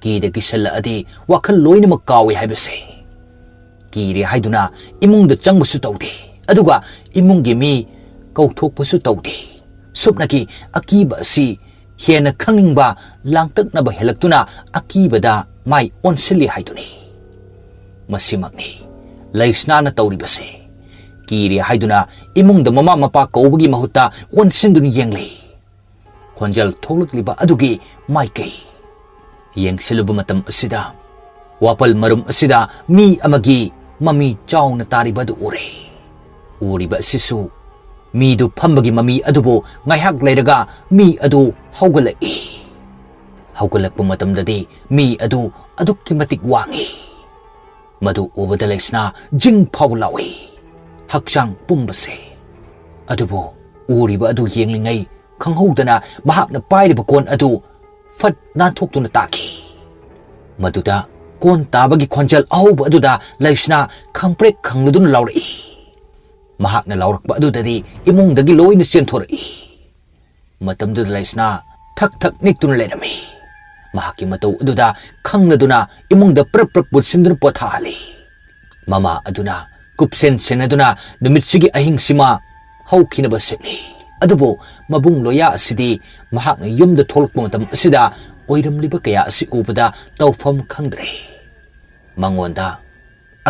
ꯀꯤꯗ ꯀꯤꯁꯜꯂꯛꯑꯗꯤ ꯋꯥꯈꯜ ꯂꯣꯏꯅꯃꯛ ꯀꯥꯎꯏ ꯍꯥꯏꯕꯁꯦ꯫ ꯀꯤꯔꯦ ꯍꯥꯏꯗꯨꯅ ꯏꯃꯨꯡꯗ ꯆꯪꯕꯁꯨ ꯇꯧꯗꯦ, ꯑꯗꯨꯒ ꯏꯃꯨꯡꯒꯤ ꯃꯤ ꯀꯧꯊꯣꯛꯄꯁꯨ ꯇꯧꯗꯦ꯫ ꯁꯨꯞꯅꯒꯤ ꯑꯀꯤꯕ ꯑꯁꯤ ꯍꯦꯟꯅ ꯈꯪꯅꯤꯡꯕ, ꯂꯥꯡꯇꯛꯅꯕ ꯍꯦꯜꯂꯛꯇꯨꯅ ꯑꯀꯤꯕꯗ ꯃꯥꯏ ꯑꯣꯟꯁꯤꯜꯂꯤ ꯍꯥꯏꯗꯨꯅꯤ꯫ ꯃꯁꯤꯃꯛꯅꯤ ꯂꯩꯁꯅꯥꯅ ꯇꯧꯔꯤꯕꯁꯦ꯫ ꯀꯤꯔꯦ ꯍꯥꯏꯗꯨꯅ ꯏꯃꯨꯡꯗ ꯃꯃꯥ ꯃꯄꯥ ꯀꯧꯕꯒꯤ ꯃꯍꯨꯠꯇ ꯑꯣꯟꯁꯤꯟꯗꯨꯅ ꯌꯦꯡꯂꯤ꯫ ꯈꯣꯟꯖꯦꯜ ꯊꯣꯛꯂꯛꯂꯤꯕ ꯑꯗꯨꯒꯤ ꯃꯥꯏꯀꯩ ꯌꯦꯡꯁꯤꯜꯂꯨꯕ ꯃꯇꯝ ꯑꯁꯤꯗ, ꯋꯥꯄꯜ ꯃꯔꯨꯝ ꯑꯁꯤꯗ ꯃꯤ ꯑꯃꯒꯤ ꯃꯃꯤ ꯆꯥꯎꯅ ꯇꯥꯔꯤꯕ ꯑꯗꯨ ꯎꯔꯦ꯫ ꯎꯔꯤꯕ ꯑꯁꯤꯁꯨ ꯃꯤꯗꯨ ꯐꯝꯕꯒꯤ ꯃꯃꯤ ꯑꯗꯨꯕꯨ ꯉꯥꯏꯍꯥꯛ ꯂꯩꯔꯒ ꯃꯤ ꯑꯗꯨ ꯍꯧꯒꯠꯂꯛꯏ꯫ ꯍꯧꯒꯠꯂꯛꯄ ꯃꯇꯝꯗꯗꯤ ꯃꯤ ꯑꯗꯨ ꯑꯗꯨꯛꯀꯤ ꯃꯇꯤꯛ ꯋꯥꯡꯏ꯫ ꯃꯗꯨ ꯎꯕꯗ ꯂꯩꯁꯅꯥ ꯖꯤꯡ ꯐꯥꯎꯕ ꯂꯥꯎꯏ, ꯍꯛꯆꯥꯡ ꯄꯨꯝꯕꯁꯦ꯫ ꯑꯗꯨꯕꯨ ꯎꯔꯤꯕ ꯑꯗꯨ ꯌꯦꯡꯂꯤꯉꯩ ꯈꯪꯍꯧꯗꯅ ꯃꯍꯥꯛꯅ ꯄꯥꯏꯔꯤꯕ ꯀꯣꯟ ꯑꯗꯨ ꯐꯠ ꯅꯥꯟꯊꯣꯛꯇꯨꯅ ꯇꯥꯈꯤ꯫ ꯃꯗꯨꯗ ꯀꯣꯟ ꯇꯥꯕꯒꯤ ꯈꯣꯟꯖꯦꯜ ꯑꯍꯧꯕ ꯑꯗꯨꯗ ꯂꯩꯁꯅꯥ ꯈꯪꯄ꯭ꯔꯦꯛ ꯈꯪꯂꯗꯨꯅ ꯂꯥꯎꯔꯛꯏ꯫ ꯃꯍꯥꯛꯅ ꯂꯥꯎꯔꯛꯄ ꯑꯗꯨꯗꯗꯤ ꯏꯃꯨꯡꯗꯒꯤ ꯂꯣꯏꯅ ꯆꯦꯟꯊꯣꯔꯛꯏ꯫ ꯃꯇꯝꯗꯨꯗ ꯂꯩꯁꯅꯥ ꯊꯛ ꯊꯛ ꯅꯤꯛꯇꯨꯅ ꯂꯩꯔꯝꯃꯤ꯫ ꯃꯍꯥꯛꯀꯤ ꯃꯇꯧ ꯑꯗꯨꯗ ꯈꯪꯂꯗꯨꯅ ꯏꯃꯨꯡꯗ ꯄ꯭ꯔꯞ ꯄ꯭ꯔꯞ ꯄꯨꯠꯁꯤꯟꯗꯨꯅ ꯄꯣꯊꯥꯍꯜꯂꯤ꯫ ꯃꯃꯥ ꯑꯗꯨꯅ ꯀꯨꯞꯁꯦꯟ ꯁꯦꯟꯅꯗꯨꯅ ꯅꯨꯃꯤꯠꯁꯤꯒꯤ ꯑꯍꯤꯡꯁꯤꯃ ꯍꯧꯈꯤꯅꯕ ꯁꯤꯠꯂꯤ꯫ ꯑꯗꯨꯕꯨ ꯃꯕꯨꯡ ꯂꯣꯌꯥ ꯑꯁꯤꯗꯤ ꯃꯍꯥꯛꯅ ꯌꯨꯝꯗ ꯊꯣꯛꯂꯛꯄ ꯃꯇꯝ ꯑꯁꯤꯗ ꯑꯣꯏꯔꯝꯂꯤꯕ ꯀꯌꯥ ꯑꯁꯤ ꯎꯕꯗ ꯇꯧꯐꯝ ꯈꯪꯗ꯭ꯔꯦ꯫ ꯃꯉꯣꯟꯗ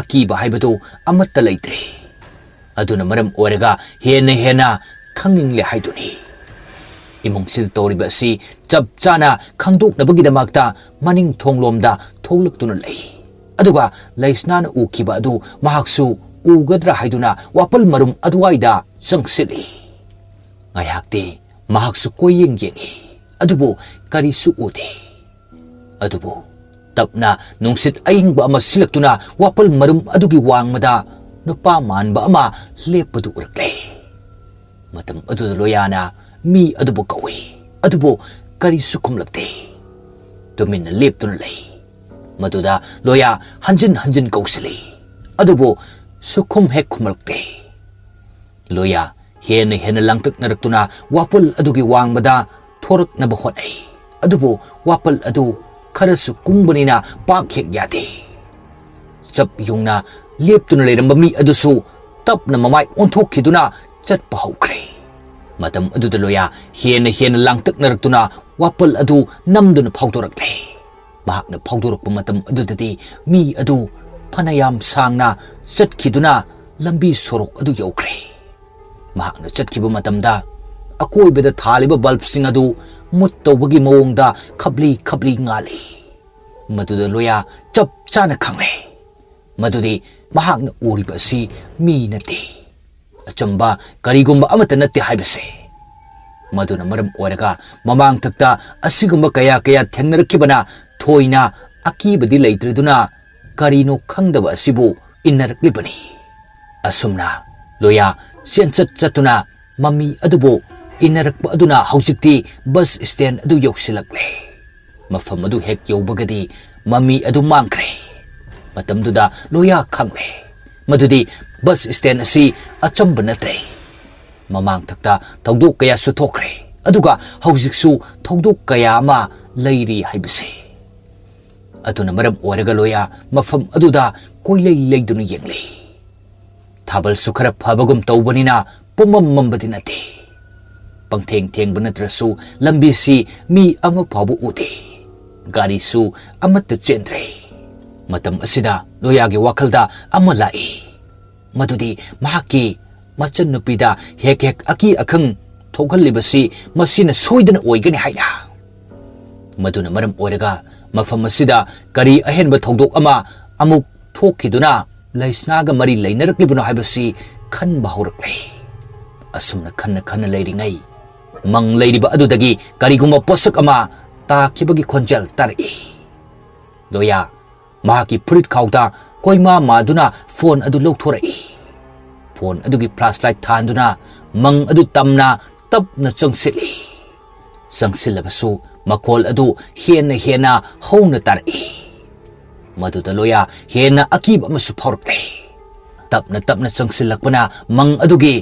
ꯑꯀꯤꯕ ꯍꯥꯏꯕꯗꯨ ꯑꯃꯠꯇ ꯂꯩꯇ꯭ꯔꯦ꯫ ꯑꯗꯨꯅ ꯃꯔꯝ ꯑꯣꯏꯔꯒ ꯍꯦꯟꯅ ꯍꯦꯟꯅ ꯈꯪꯅꯤꯡꯂꯦ ꯍꯥꯏꯗꯨꯅꯤ꯫ ꯏꯃꯨꯡꯁꯤꯗ ꯇꯧꯔꯤꯕ ꯑꯁꯤ ꯆꯞ ꯆꯥꯅ ꯈꯪꯗꯣꯛꯅꯕꯒꯤꯗꯃꯛꯇ ꯃꯅꯤꯡ ꯊꯣꯡꯂꯣꯝꯗ ꯊꯣꯛꯂꯛꯇꯨꯅ ꯂꯩ꯫ ꯑꯗꯨꯒ ꯂꯩꯁꯅꯥꯅ ꯎꯈꯤꯕ ꯑꯗꯨ ꯃꯍꯥꯛꯁꯨ ꯎꯒꯗ꯭ꯔꯥ ꯍꯥꯏꯗꯨꯅ ꯋꯥꯄꯜ ꯃꯔꯨꯝ ꯑꯗꯨꯋꯥꯏꯗ ꯆꯪꯁꯤꯜꯂꯤ꯫ ꯉꯥꯏꯍꯥꯛꯇꯤ ꯃꯍꯥꯛꯁꯨ ꯀꯣꯏꯌꯦꯡ ꯌꯦꯡꯏ, ꯑꯗꯨꯕꯨ ꯀꯔꯤꯁꯨ ꯎꯗꯦ꯫ ꯑꯗꯨꯕꯨ ꯇꯞꯅ ꯅꯨꯡꯁꯤꯠ ꯑꯏꯪꯕ ꯑꯃ ꯁꯤꯜꯂꯛꯇꯨꯅ ꯋꯥꯄꯜ ꯃꯔꯨꯝ ꯑꯗꯨꯒꯤ ꯋꯥꯡꯃꯗ ꯅꯨꯄꯥ ꯃꯥꯟꯕ ꯑꯃ ꯂꯦꯞꯄꯗꯨ ꯎꯔꯛꯂꯦ꯫ ꯃꯇꯝ ꯑꯗꯨꯗ ꯂꯣꯌꯥꯅ ꯃꯤ ꯑꯗꯨꯕꯨ ꯀꯧꯏ, ꯑꯗꯨꯕꯨ ꯀꯔꯤꯁꯨ ꯈꯨꯝꯂꯛꯇꯦ꯫ ꯇꯨꯃꯤꯟꯅ ꯂꯦꯞꯇꯨꯅ ꯂꯩ꯫ ꯃꯗꯨꯗ ꯂꯣꯌꯥ ꯍꯟꯖꯤꯟ ꯍꯟꯖꯤꯟ ꯀꯧꯁꯤꯜꯂꯤ, ꯑꯗꯨꯕꯨ ꯁꯨꯈꯨꯝ ꯍꯦꯛ ꯈꯨꯝꯂꯛꯇꯦ꯫ ꯂꯣꯌꯥ ꯍꯦꯟꯅ ꯍꯦꯟꯅ ꯂꯥꯡꯇꯛꯅꯔꯛꯇꯨꯅ ꯋꯥꯄꯜ ꯑꯗꯨꯒꯤ ꯋꯥꯡꯃꯗ ꯊꯣꯔꯛꯅꯕ ꯍꯣꯠꯅꯩ, ꯑꯗꯨꯕꯨ ꯋꯥꯄꯜ ꯑꯗꯨ ꯈꯔꯁꯨ ꯀꯨꯡꯕꯅꯤꯅ ꯄꯥꯛ ꯍꯦꯛ ꯌꯥꯗꯦ꯫ ꯆꯞ ꯌꯨꯡꯅ ꯂꯦꯞꯇꯨꯅ ꯂꯩꯔꯝꯕ ꯃꯤ ꯑꯗꯨꯁꯨ ꯇꯞꯅ ꯃꯃꯥꯏ ꯑꯣꯟꯊꯣꯛꯈꯤꯗꯨꯅ ꯆꯠꯄ ꯍꯧꯈ꯭ꯔꯦ꯫ ꯃꯇꯝ ꯑꯗꯨꯗ ꯂꯣꯌꯥ ꯍꯦꯟꯅ ꯍꯦꯟꯅ ꯂꯥꯡꯇꯛꯅꯔꯛꯇꯨꯅ ꯋꯥꯄꯜ ꯑꯗꯨ ꯅꯝꯗꯨꯅ ꯐꯥꯎꯗꯣꯔꯛꯂꯦ꯫ ꯃꯍꯥꯛꯅ ꯐꯥꯎꯗꯣꯔꯛꯄ ꯃꯇꯝ ꯑꯗꯨꯗꯗꯤ ꯃꯤ ꯑꯗꯨ ꯐꯅꯌꯥꯝ ꯁꯥꯡꯅ ꯆꯠꯈꯤꯗꯨꯅ ꯂꯝꯕꯤ ꯁꯣꯔꯣꯛ ꯑꯗꯨ ꯌꯧꯈ꯭ꯔꯦ꯫ ꯃꯍꯥꯛꯅ ꯆꯠꯈꯤꯕ ꯃꯇꯝꯗ ꯑꯀꯣꯏꯕꯗ ꯊꯥꯜꯂꯤꯕ ꯕꯜꯕꯁꯤꯡ ꯑꯗꯨ ꯃꯨꯠ ꯇꯧꯕꯒꯤ ꯃꯑꯣꯡꯗ ꯈꯞꯂꯤ ꯈꯞꯂꯤ ꯉꯥꯜꯂꯤ꯫ ꯃꯗꯨꯗ ꯂꯣꯌꯥ ꯆꯞ ꯆꯥꯅ ꯈꯪꯂꯦ ꯃꯗꯨꯗꯤ ꯃꯍꯥꯛꯅ ꯎꯔꯤꯕ ꯑꯁꯤ ꯃꯤ ꯅꯠꯇꯦ, ꯑꯆꯝꯕ ꯀꯔꯤꯒꯨꯝꯕ ꯑꯃꯠꯇ ꯅꯠꯇꯦ ꯍꯥꯏꯕꯁꯦ꯫ ꯃꯗꯨꯅ ꯃꯔꯝ ꯑꯣꯏꯔꯒ ꯃꯃꯥꯡꯊꯛꯇ ꯑꯁꯤꯒꯨꯝꯕ ꯀꯌꯥ ꯀꯌꯥ ꯊꯦꯡꯅꯔꯛꯈꯤꯕꯅ ꯊꯣꯏꯅ ꯑꯀꯤꯕꯗꯤ ꯂꯩꯇ꯭ꯔꯗꯨꯅ ꯀꯔꯤꯅꯣ ꯈꯪꯗꯕ ꯑꯁꯤꯕꯨ ꯏꯟꯅꯔꯛꯂꯤꯕꯅꯤ꯫ ꯑꯁꯨꯝꯅ ꯂꯣꯌꯥ ꯆꯦꯟꯆꯠ ꯆꯠꯇꯨꯅ ꯃꯃꯤ ꯑꯗꯨꯕꯨ ꯏꯟꯅꯔꯛꯄ ꯑꯗꯨꯅ ꯍꯧꯖꯤꯛꯇꯤ ꯕꯁ ꯁ꯭ꯇꯦꯟ ꯑꯗꯨ ꯌꯧꯁꯤꯜꯂꯛꯂꯦ꯫ ꯃꯐꯝ ꯑꯗꯨ ꯍꯦꯛ ꯌꯧꯕꯒꯗꯤ ꯃꯃꯤ ꯑꯗꯨ ꯃꯥꯡꯈ꯭ꯔꯦ꯫ ꯃꯇꯝꯗꯨꯗ ꯂꯣꯌꯥ ꯈꯪꯂꯦ ꯃꯗꯨꯗꯤ ꯕꯁ ꯁ꯭ꯇꯦꯟ ꯑꯁꯤ ꯑꯆꯝꯕ ꯅꯠꯇ꯭ꯔꯦ꯫ ꯃꯃꯥꯡꯊꯛꯇ ꯊꯧꯗꯣꯛ ꯀꯌꯥꯁꯨ ꯊꯣꯛꯈ꯭ꯔꯦ, ꯑꯗꯨꯒ ꯍꯧꯖꯤꯛꯁꯨ ꯊꯧꯗꯣꯛ ꯀꯌꯥ ꯑꯃ ꯂꯩꯔꯤ ꯍꯥꯏꯕꯁꯦ꯫ ꯑꯗꯨꯅ ꯃꯔꯝ ꯑꯣꯏꯔꯒ ꯂꯣꯌꯥ ꯃꯐꯝ ꯑꯗꯨꯗ ꯀꯣꯏꯂꯩ ꯂꯩꯗꯨꯅ ꯌꯦꯡꯂꯤ꯫ ꯊꯥꯕꯜꯁꯨ ꯈꯔ ꯐꯕꯒꯨꯝ ꯇꯧꯕꯅꯤꯅ ꯄꯨꯝꯃꯝ ꯃꯝꯕꯗꯤ ꯅꯠꯇꯦ꯫ ꯄꯪꯊꯦꯡ ꯊꯦꯡꯕ ꯅꯠꯇ꯭ꯔꯁꯨ ꯂꯝꯕꯤꯁꯤ ꯃꯤ ꯑꯃ ꯐꯥꯎꯕ ꯎꯗꯦ꯫ ꯒꯥꯔꯤꯁꯨ ꯑꯃꯠꯇ ꯆꯦꯟꯗ꯭ꯔꯦ꯫ ꯃꯇꯝ ꯑꯁꯤꯗ ꯂꯣꯌꯥꯒꯤ ꯋꯥꯈꯜꯗ ꯑꯃ ꯂꯥꯛꯏ꯫ ꯃꯗꯨꯗꯤ ꯃꯍꯥꯛꯀꯤ ꯃꯆꯟꯅꯨꯄꯤꯗ ꯍꯦꯛ ꯍꯦꯛ ꯑꯀꯤ ꯑꯈꯪ ꯊꯣꯛꯍꯜꯂꯤꯕꯁꯤ ꯃꯁꯤꯅ ꯁꯣꯏꯗꯅ ꯑꯣꯏꯒꯅꯤ ꯍꯥꯏꯅ꯫ ꯃꯗꯨꯅ ꯃꯔꯝ ꯑꯣꯏꯔꯒ ꯃꯐꯝ ꯑꯁꯤꯗ ꯀꯔꯤ ꯑꯍꯦꯟꯕ ꯊꯧꯗꯣꯛ ꯑꯃ ꯑꯃꯨꯛ ꯊꯣꯛꯈꯤꯗꯨꯅ ꯂꯩꯁꯅꯥꯒ ꯃꯔꯤ ꯂꯩꯅꯔꯛꯂꯤꯕꯅꯣ ꯍꯥꯏꯕꯁꯤ ꯈꯟꯕ ꯍꯧꯔꯛꯂꯦ꯫ ꯑꯁꯨꯝꯅ ꯈꯟꯅ ꯈꯟꯅ ꯂꯩꯔꯤꯉꯩ, ꯃꯪ ꯂꯩꯔꯤꯕ ꯑꯗꯨꯗꯒꯤ ꯀꯔꯤꯒꯨꯝꯕ ꯄꯣꯠꯁꯛ ꯑꯃ ꯇꯥꯈꯤꯕꯒꯤ ꯈꯣꯟꯖꯦꯜ ꯇꯥꯔꯛꯏ꯫ ꯂꯣꯌꯥ ꯃꯍꯥꯛꯀꯤ ꯐꯨꯔꯤꯠ ꯈꯥꯎꯗ ꯀꯣꯏꯃꯥ ꯃꯥꯗꯨꯅ ꯐꯣꯟ ꯑꯗꯨ ꯂꯧꯊꯣꯔꯛꯏ꯫ ꯐꯣꯟ ꯑꯗꯨꯒꯤ ꯐ꯭ꯂꯥꯁ ꯂꯥꯏꯠ ꯊꯥꯟꯗꯨꯅ ꯃꯪ ꯑꯗꯨ ꯇꯝꯅ ꯇꯞꯅ ꯆꯪꯁꯤꯜꯂꯤ꯫ ꯆꯪꯁꯤꯜꯂꯕꯁꯨ ꯃꯈꯣꯜ ꯑꯗꯨ ꯍꯦꯟꯅ ꯍꯦꯟꯅ ꯍꯧꯅ ꯇꯥꯔꯛꯏ꯫ ꯃꯗꯨꯗ ꯂꯣꯌꯥ ꯍꯦꯟꯅ ꯑꯀꯤꯕ ꯑꯃꯁꯨ ꯐꯥꯎꯔꯛꯂꯦ꯫ ꯇꯞꯅ ꯇꯞꯅ ꯆꯪꯁꯤꯜꯂꯛꯄꯅ ꯃꯪ ꯑꯗꯨꯒꯤ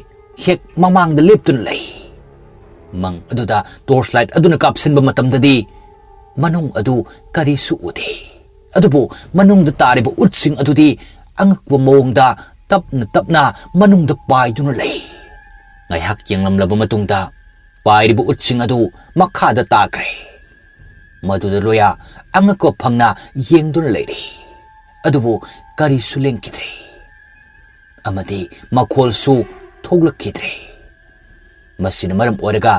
ꯍꯦꯛ ꯃꯃꯥꯡꯗ ꯂꯦꯞꯇꯨꯅ ꯂꯩ꯫ ꯃꯪ ꯑꯗꯨꯗ ꯇꯣꯔꯆ ꯂꯥꯏꯠ ꯑꯗꯨꯅ ꯀꯥꯞꯁꯤꯟꯕ ꯃꯇꯝꯗꯗꯤ ꯃꯅꯨꯡ ꯑꯗꯨ ꯀꯔꯤꯁꯨ ꯎꯗꯦ꯫ ꯑꯗꯨꯕꯨ ꯃꯅꯨꯡꯗ ꯇꯥꯔꯤꯕ ꯎꯠꯁꯤꯡ ꯑꯗꯨꯗꯤ ꯑꯉꯛꯄ ꯃꯑꯣꯡꯗ ꯇꯞꯅ ꯇꯞꯅ ꯃꯅꯨꯡꯗ ꯄꯥꯏꯗꯨꯅ ꯂꯩ꯫ ꯉꯥꯏꯍꯥꯛ ꯌꯦꯡꯂꯝꯂꯕ ꯃꯇꯨꯡꯗ ꯄꯥꯏꯔꯤꯕ ꯎꯠꯁꯤꯡ ꯑꯗꯨ ꯃꯈꯥꯗ ꯇꯥꯈ꯭ꯔꯦ꯫ ꯃꯗꯨꯗ ꯂꯣꯌꯥ ꯑꯉꯛꯄ ꯐꯪꯅ ꯌꯦꯡꯗꯨꯅ ꯂꯩꯔꯤ꯫ ꯑꯗꯨꯕꯨ ꯀꯔꯤꯁꯨ ꯂꯦꯡꯈꯤꯗ꯭ꯔꯦ꯫ ꯑꯃꯗꯤ ꯃꯈꯣꯜꯁꯨ ꯊꯣꯛꯂꯛꯈꯤꯗ꯭ꯔꯦ꯫ ꯃꯁꯤꯅ ꯃꯔꯝ ꯑꯣꯏꯔꯒ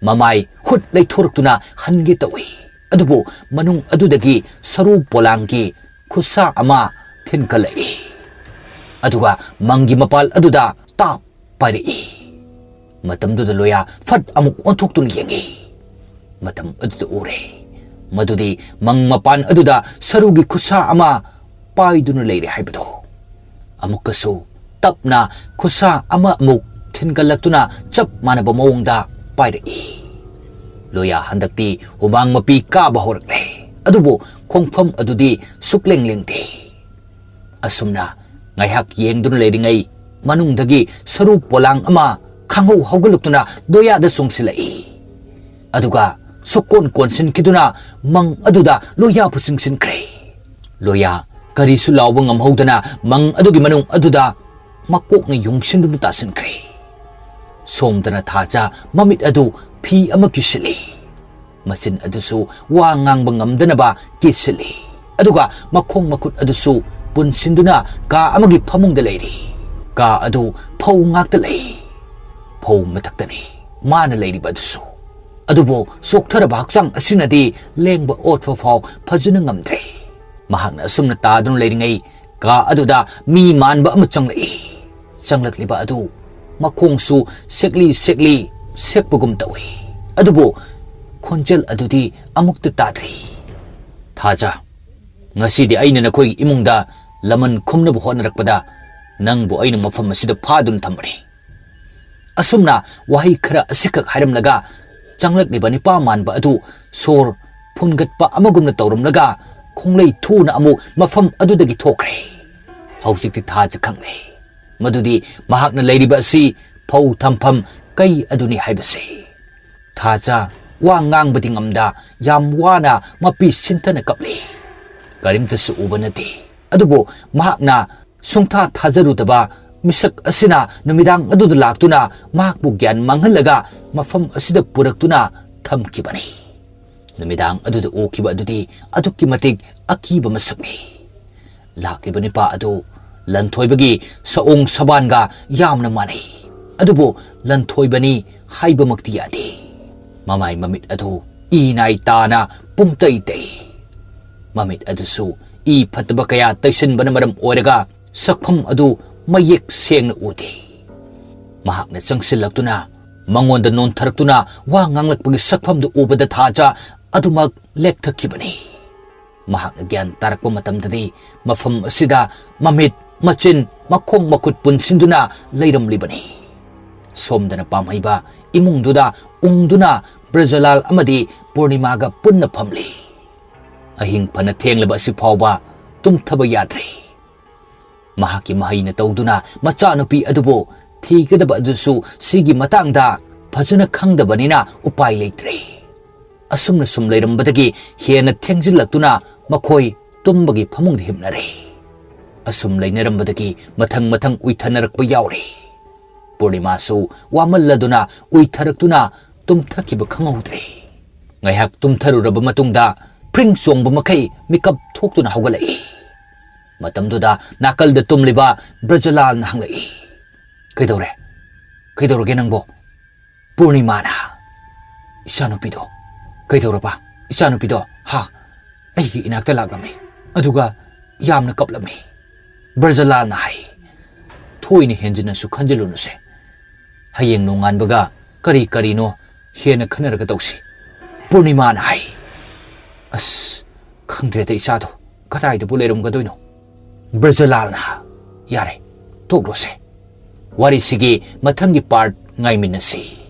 ꯃꯃꯥꯏ ꯍꯨꯠ ꯂꯩꯊꯣꯔꯛꯇꯨꯅ ꯍꯟꯒꯦ ꯇꯧꯏ꯫ ꯑꯗꯨꯕꯨ ꯃꯅꯨꯡ ꯑꯗꯨꯗꯒꯤ ꯁꯔꯨ ꯄꯣꯂꯥꯡꯒꯤ ꯈꯨꯠꯁꯥ ꯑꯃ ꯊꯤꯟꯀꯠꯂꯛꯏ꯫ ꯑꯗꯨꯒ ꯃꯪꯒꯤ ꯃꯄꯥꯜ ꯑꯗꯨꯗ ꯇꯥꯞ ꯄꯥꯏꯔꯛꯏ꯫ ꯃꯇꯝꯗꯨꯗ ꯂꯣꯌꯥ ꯐꯠ ꯑꯃꯨꯛ ꯑꯣꯟꯊꯣꯛꯇꯨꯅ ꯌꯦꯡꯏ꯫ ꯃꯇꯝ ꯑꯗꯨꯗ ꯎꯔꯦ ꯃꯗꯨꯗꯤ ꯃꯪ ꯃꯄꯥꯟ ꯑꯗꯨꯗ ꯁꯔꯨꯒꯤ ꯈꯨꯠꯁꯥ ꯑꯃ ꯄꯥꯏꯗꯨꯅ ꯂꯩꯔꯦ ꯍꯥꯏꯕꯗꯣ꯫ ꯑꯃꯨꯛꯀꯁꯨ ꯇꯞꯅ ꯈꯨꯠꯁꯥ ꯑꯃ ꯑꯃꯨꯛ ꯊꯤꯟꯒꯠꯂꯛꯇꯨꯅ ꯆꯞ ꯃꯥꯟꯅꯕ ꯃꯑꯣꯡꯗ ꯄꯥꯏꯔꯛꯏ꯫ ꯂꯣꯌꯥ ꯍꯟꯗꯛꯇꯤ ꯍꯨꯃꯥꯡ ꯃꯄꯤ ꯀꯥꯕ ꯍꯧꯔꯛꯂꯦ꯫ ꯑꯗꯨꯕꯨ ꯈꯣꯡꯐꯝ ꯑꯗꯨꯗꯤ ꯁꯨꯛꯂꯦꯡ ꯂꯦꯡꯗꯦ꯫ ꯑꯁꯨꯝꯅ ꯉꯥꯏꯍꯥꯛ ꯌꯦꯡꯗꯨꯅ ꯂꯩꯔꯤꯉꯩ ꯃꯅꯨꯡꯗꯒꯤ ꯁꯔꯨ ꯄꯣꯂꯥꯡ ꯑꯃ ꯈꯪꯍꯧ ꯍꯧꯒꯠꯂꯛꯇꯨꯅ ꯂꯣꯌꯥꯗ ꯆꯣꯡꯁꯤꯜꯂꯛꯏ꯫ ꯑꯗꯨꯒ ꯁꯨꯛꯀꯣꯟ ꯀꯣꯟꯁꯤꯟꯈꯤꯗꯨꯅ ꯃꯪ ꯑꯗꯨꯗ ꯂꯣꯌꯥꯕꯨ ꯆꯤꯡꯁꯤꯟꯈ꯭ꯔꯦ꯫ ꯂꯣꯌꯥ ꯀꯔꯤꯁꯨ ꯂꯥꯎꯕ ꯉꯝꯍꯧꯗꯅ ꯃꯪ ꯑꯗꯨꯒꯤ ꯃꯅꯨꯡ ꯑꯗꯨꯗ ꯃꯀꯣꯛꯅ ꯌꯨꯡꯁꯤꯟꯗꯨꯅ ꯇꯥꯁꯤꯟꯈ꯭ꯔꯦ꯫ ꯁꯣꯝꯗꯅ ꯊꯥꯖ ꯃꯃꯤꯠ ꯑꯗꯨ ꯐꯤ ꯑꯃ ꯀꯤꯁꯤꯜꯂꯤ꯫ ꯃꯆꯤꯟ ꯑꯗꯨꯁꯨ ꯋꯥ ꯉꯥꯡꯕ ꯉꯝꯗꯅꯕ ꯀꯤꯁꯤꯜꯂꯤ꯫ ꯑꯗꯨꯒ ꯃꯈꯣꯡ ꯃꯈꯨꯠ ꯑꯗꯨꯁꯨ ꯄꯨꯟꯁꯤꯟꯗꯨꯅ ꯀꯥ ꯑꯃꯒꯤ ꯐꯃꯨꯡꯗ ꯂꯩꯔꯤ꯫ ꯀꯥ ꯑꯗꯨ ꯐꯧ ꯉꯥꯛꯇ ꯂꯩ꯫ ꯐꯧ ꯃꯊꯛꯇꯅꯤ ꯃꯥꯅ ꯂꯩꯔꯤꯕ ꯑꯗꯨꯁꯨ꯫ ꯑꯗꯨꯕꯨ ꯆꯣꯛꯊꯔꯕ ꯍꯛꯆꯥꯡ ꯑꯁꯤꯅꯗꯤ ꯂꯦꯡꯕ ꯑꯣꯠꯄ ꯐꯥꯎ ꯐꯖꯅ ꯉꯝꯗ꯭ꯔꯦ꯫ ꯃꯍꯥꯛꯅ ꯑꯁꯨꯝꯅ ꯇꯥꯗꯨꯅ ꯂꯩꯔꯤꯉꯩ ꯀꯥ ꯑꯗꯨꯗ ꯃꯤ ꯃꯥꯟꯕ ꯑꯃ ꯆꯪꯂꯛꯏ꯫ ꯆꯪꯂꯛꯂꯤꯕ ꯑꯗꯨ ꯃꯈꯣꯡꯁꯨ ꯁꯦꯛꯂꯤ ꯁꯦꯛꯂꯤ ꯁꯦꯛꯄꯒꯨꯝ ꯇꯧꯏ꯫ ꯑꯗꯨꯕꯨ ꯈꯣꯟꯖꯦꯜ ꯑꯗꯨꯗꯤ ꯑꯃꯨꯛꯇ ꯇꯥꯗ꯭ꯔꯤ꯫ "ꯊꯥꯖ, ꯉꯁꯤꯗꯤ ꯑꯩꯅ ꯅꯈꯣꯏꯒꯤ ꯏꯃꯨꯡꯗ ꯂꯃꯟ ꯈꯨꯝꯅꯕ ꯍꯣꯠꯅꯔꯛꯄꯗ ꯅꯪꯕꯨ ꯑꯩꯅ ꯃꯐꯝ ꯑꯁꯤꯗ ꯐꯥꯗꯨꯅ ꯊꯝꯕꯅꯤ꯫" ꯑꯁꯨꯝꯅ ꯋꯥꯍꯩ ꯈꯔ ꯑꯁꯤꯈꯛ ꯍꯥꯏꯔꯝꯂꯒ ꯆꯪꯂꯛꯂꯤꯕ ꯅꯤꯄꯥ ꯃꯥꯟꯕ ꯑꯗꯨ ꯁꯣꯔ ꯐꯨꯟꯒꯠꯄ ꯑꯃꯒꯨꯝꯅ ꯇꯧꯔꯝꯂꯒ ꯈꯣꯡꯂꯩ ꯊꯨꯅ ꯑꯃꯨꯛ ꯃꯐꯝ ꯑꯗꯨꯗꯒꯤ ꯊꯣꯛꯈ꯭ꯔꯦ꯫ ꯍꯧꯖꯤꯛꯇꯤ ꯊꯥꯖ ꯈꯪꯂꯦ ꯃꯗꯨꯗꯤ ꯃꯍꯥꯛꯅ ꯂꯩꯔꯤꯕ ꯑꯁꯤ ꯐꯧ ꯊꯝꯐꯝ ꯀꯩ ꯑꯗꯨꯅꯤ ꯍꯥꯏꯕꯁꯦ꯫ ꯊꯥꯖ ꯋꯥ ꯉꯥꯡꯕꯗꯤ ꯉꯝꯗ ꯌꯥꯝ ꯋꯥꯅ ꯃꯄꯤ ꯁꯤꯟꯊꯅ ꯀꯞꯂꯤ꯫ ꯀꯔꯤꯝꯇꯁꯨ ꯎꯕ ꯅꯠꯇꯦ꯫ ꯑꯗꯨꯕꯨ ꯃꯍꯥꯛꯅ ꯁꯨꯡꯊꯥ ꯊꯥꯖꯔꯨꯗꯕ ꯃꯤꯁꯛ ꯑꯁꯤꯅ ꯅꯨꯃꯤꯗꯥꯡ ꯑꯗꯨꯗ ꯂꯥꯛꯇꯨꯅ ꯃꯍꯥꯛꯄꯨ ꯒ꯭ꯌꯥꯟ ꯃꯥꯡꯍꯜꯂꯒ ꯃꯐꯝ ꯑꯁꯤꯗ ꯄꯨꯔꯛꯇꯨꯅ ꯊꯝꯈꯤꯕꯅꯤ꯫ ꯅꯨꯃꯤꯗꯥꯡ ꯑꯗꯨꯗ ꯎꯈꯤꯕ ꯑꯗꯨꯗꯤ ꯑꯗꯨꯛꯀꯤ ꯃꯇꯤꯛ ꯑꯀꯤꯕ ꯃꯁꯛꯅꯤ꯫ ꯂꯥꯛꯂꯤꯕ ꯅꯤꯄꯥ ꯑꯗꯨ ꯂꯟꯊꯣꯏꯕꯒꯤ ꯁꯑꯣꯡ ꯁꯕꯥꯟꯒ ꯌꯥꯝꯅ ꯃꯥꯟꯅꯩ꯫ ꯑꯗꯨꯕꯨ ꯂꯟꯊꯣꯏꯕꯅꯤ ꯍꯥꯏꯕꯃꯛꯇꯤ ꯌꯥꯗꯦ꯫ ꯃꯃꯥꯏ ꯃꯃꯤꯠ ꯑꯗꯨ ꯏ ꯅꯥꯏ ꯇꯥꯅ ꯄꯨꯝꯇꯩ ꯇꯩ꯫ ꯃꯃꯤꯠ ꯑꯗꯨꯁꯨ ꯏ ꯐꯠꯇꯕ ꯀꯌꯥ ꯇꯩꯁꯤꯟꯕꯅ ꯃꯔꯝ ꯑꯣꯏꯔꯒ ꯁꯛꯐꯝ ꯑꯗꯨ ꯃꯌꯦꯛ ꯁꯦꯡꯅ ꯎꯗꯦ꯫ ꯃꯍꯥꯛꯅ ꯆꯪꯁꯤꯜꯂꯛꯇꯨꯅ ꯃꯉꯣꯟꯗ ꯅꯣꯟꯊꯔꯛꯇꯨꯅ ꯋꯥ ꯉꯥꯡꯂꯛꯄꯒꯤ ꯁꯛꯐꯝꯗꯨ ꯎꯕꯗ ꯊꯥꯖ ꯑꯗꯨꯃꯛ ꯂꯦꯛꯊꯈꯤꯕꯅꯤ꯫ ꯃꯍꯥꯛꯅ ꯒ꯭ꯌꯥꯟ ꯇꯥꯔꯛꯄ ꯃꯇꯝꯗꯗꯤ ꯃꯐꯝ ꯑꯁꯤꯗ ꯃꯃꯤꯠ, ꯃꯆꯤꯟ, ꯃꯈꯣꯡ, ꯃꯈꯨꯠ ꯄꯨꯟꯁꯤꯟꯗꯨꯅ ꯂꯩꯔꯝꯂꯤꯕꯅꯤ꯫ ꯁꯣꯝꯗꯅ ꯄꯥꯝꯍꯩꯕ ꯏꯃꯨꯡꯗꯨꯗ ꯎꯪꯗꯨꯅ ꯕ꯭ꯔꯖꯂꯥꯜ ꯑꯃꯗꯤ ꯄꯨꯔꯅꯤꯃꯥꯒ ꯄꯨꯟꯅ ꯐꯝꯂꯤ꯫ ꯑꯍꯤꯡ ꯐꯅ ꯊꯦꯡꯂꯕ ꯑꯁꯤ ꯐꯥꯎꯕ ꯇꯨꯝꯊꯕ ꯌꯥꯗ꯭ꯔꯦ꯫ ꯃꯍꯥꯛꯀꯤ ꯃꯍꯩꯅ ꯇꯧꯗꯨꯅ ꯃꯆꯥꯅꯨꯄꯤ ꯑꯗꯨꯕꯨ ꯊꯤꯒꯗꯕ ꯑꯗꯨꯁꯨ ꯁꯤꯒꯤ ꯃꯇꯥꯡꯗ ꯐꯖꯅ ꯈꯪꯗꯕꯅꯤꯅ ꯎꯄꯥꯏ ꯂꯩꯇ꯭ꯔꯦ꯫ ꯑꯁꯨꯝꯅ ꯁꯨꯝ ꯂꯩꯔꯝꯕꯗꯒꯤ ꯍꯦꯟꯅ ꯊꯦꯡꯖꯤꯜꯂꯛꯇꯨꯅ ꯃꯈꯣꯏ ꯇꯨꯝꯕꯒꯤ ꯐꯃꯨꯡꯗ ꯍꯤꯞꯅꯔꯦ꯫ ꯑꯁꯨꯝ ꯂꯩꯅꯔꯝꯕꯗꯒꯤ ꯃꯊꯪ ꯃꯊꯪ ꯎꯏꯊꯅꯔꯛꯄ ꯌꯥꯎꯔꯦ꯫ ꯄꯨꯔꯅꯤꯃꯥꯁꯨ ꯋꯥꯃꯜꯂꯗꯨꯅ ꯎꯏꯊꯔꯛꯇꯨꯅ ꯇꯨꯝꯊꯈꯤꯕ ꯈꯪꯍꯧꯗ꯭ꯔꯦ꯫ ꯉꯥꯏꯍꯥꯛ ꯇꯨꯝꯊꯔꯨꯔꯕ ꯃꯇꯨꯡꯗ ꯐ꯭ꯔꯤꯡ ꯆꯣꯡꯕ ꯃꯈꯩ ꯃꯤꯀꯞ ꯊꯣꯛꯇꯨꯅ ꯍꯧꯒꯠꯂꯛꯏ꯫ ꯃꯇꯝꯗꯨꯗ ꯅꯥꯀꯜꯗ ꯇꯨꯝꯂꯤꯕ ꯕ꯭ꯔꯖꯂꯥꯜꯅ ꯍꯪꯂꯛꯏ, "ꯀꯩꯗꯧꯔꯦ? ꯀꯩꯗꯧꯔꯒꯦ ꯅꯪꯕꯣ?" ꯄꯨꯔꯅꯤꯃꯥꯅ, "ꯏꯆꯥꯅꯨꯄꯤꯗꯣ ꯀꯩꯗꯧꯔꯕ? ꯏꯆꯥꯅꯨꯄꯤꯗꯣ, ꯍꯥ, ꯑꯩꯒꯤ ꯏꯅꯥꯛꯇ ꯂꯥꯛꯂꯝꯃꯤ, ꯑꯗꯨꯒ ꯌꯥꯝꯅ ꯀꯞꯂꯝꯃꯤ꯫" ꯕ꯭ꯔꯖꯂꯥꯜꯅ ꯍꯥꯏ, "ꯊꯣꯏꯅ ꯍꯦꯟꯖꯤꯟꯅꯁꯨ ꯈꯟꯖꯤꯜꯂꯨꯅꯨꯁꯦ꯫ ꯍꯌꯦꯡ ꯅꯣꯡꯉꯥꯟꯕꯒ ꯀꯔꯤ ꯀꯔꯤꯅꯣ ꯍꯦꯟꯅ ꯈꯟꯅꯔꯒ ꯇꯧꯁꯤ꯫" ꯄꯨꯔꯅꯤꯃꯥꯅ ꯍꯥꯏ, "ꯑꯁ, ꯈꯪꯗ꯭ꯔꯦꯗ ꯏꯆꯥꯗꯣ ꯀꯗꯥꯏꯗꯕꯨ ꯂꯩꯔꯝꯒꯗꯣꯏꯅꯣ?" ꯕ꯭ꯔꯖꯂꯥꯜꯅ, "ꯌꯥꯔꯦ, ꯇꯣꯛꯂꯣꯁꯦ꯫ ꯋꯥꯔꯤꯁꯤꯒꯤ ꯃꯊꯪꯒꯤ ꯄꯥꯔꯠ ꯉꯥꯏꯃꯤꯟꯅꯁꯤ꯫"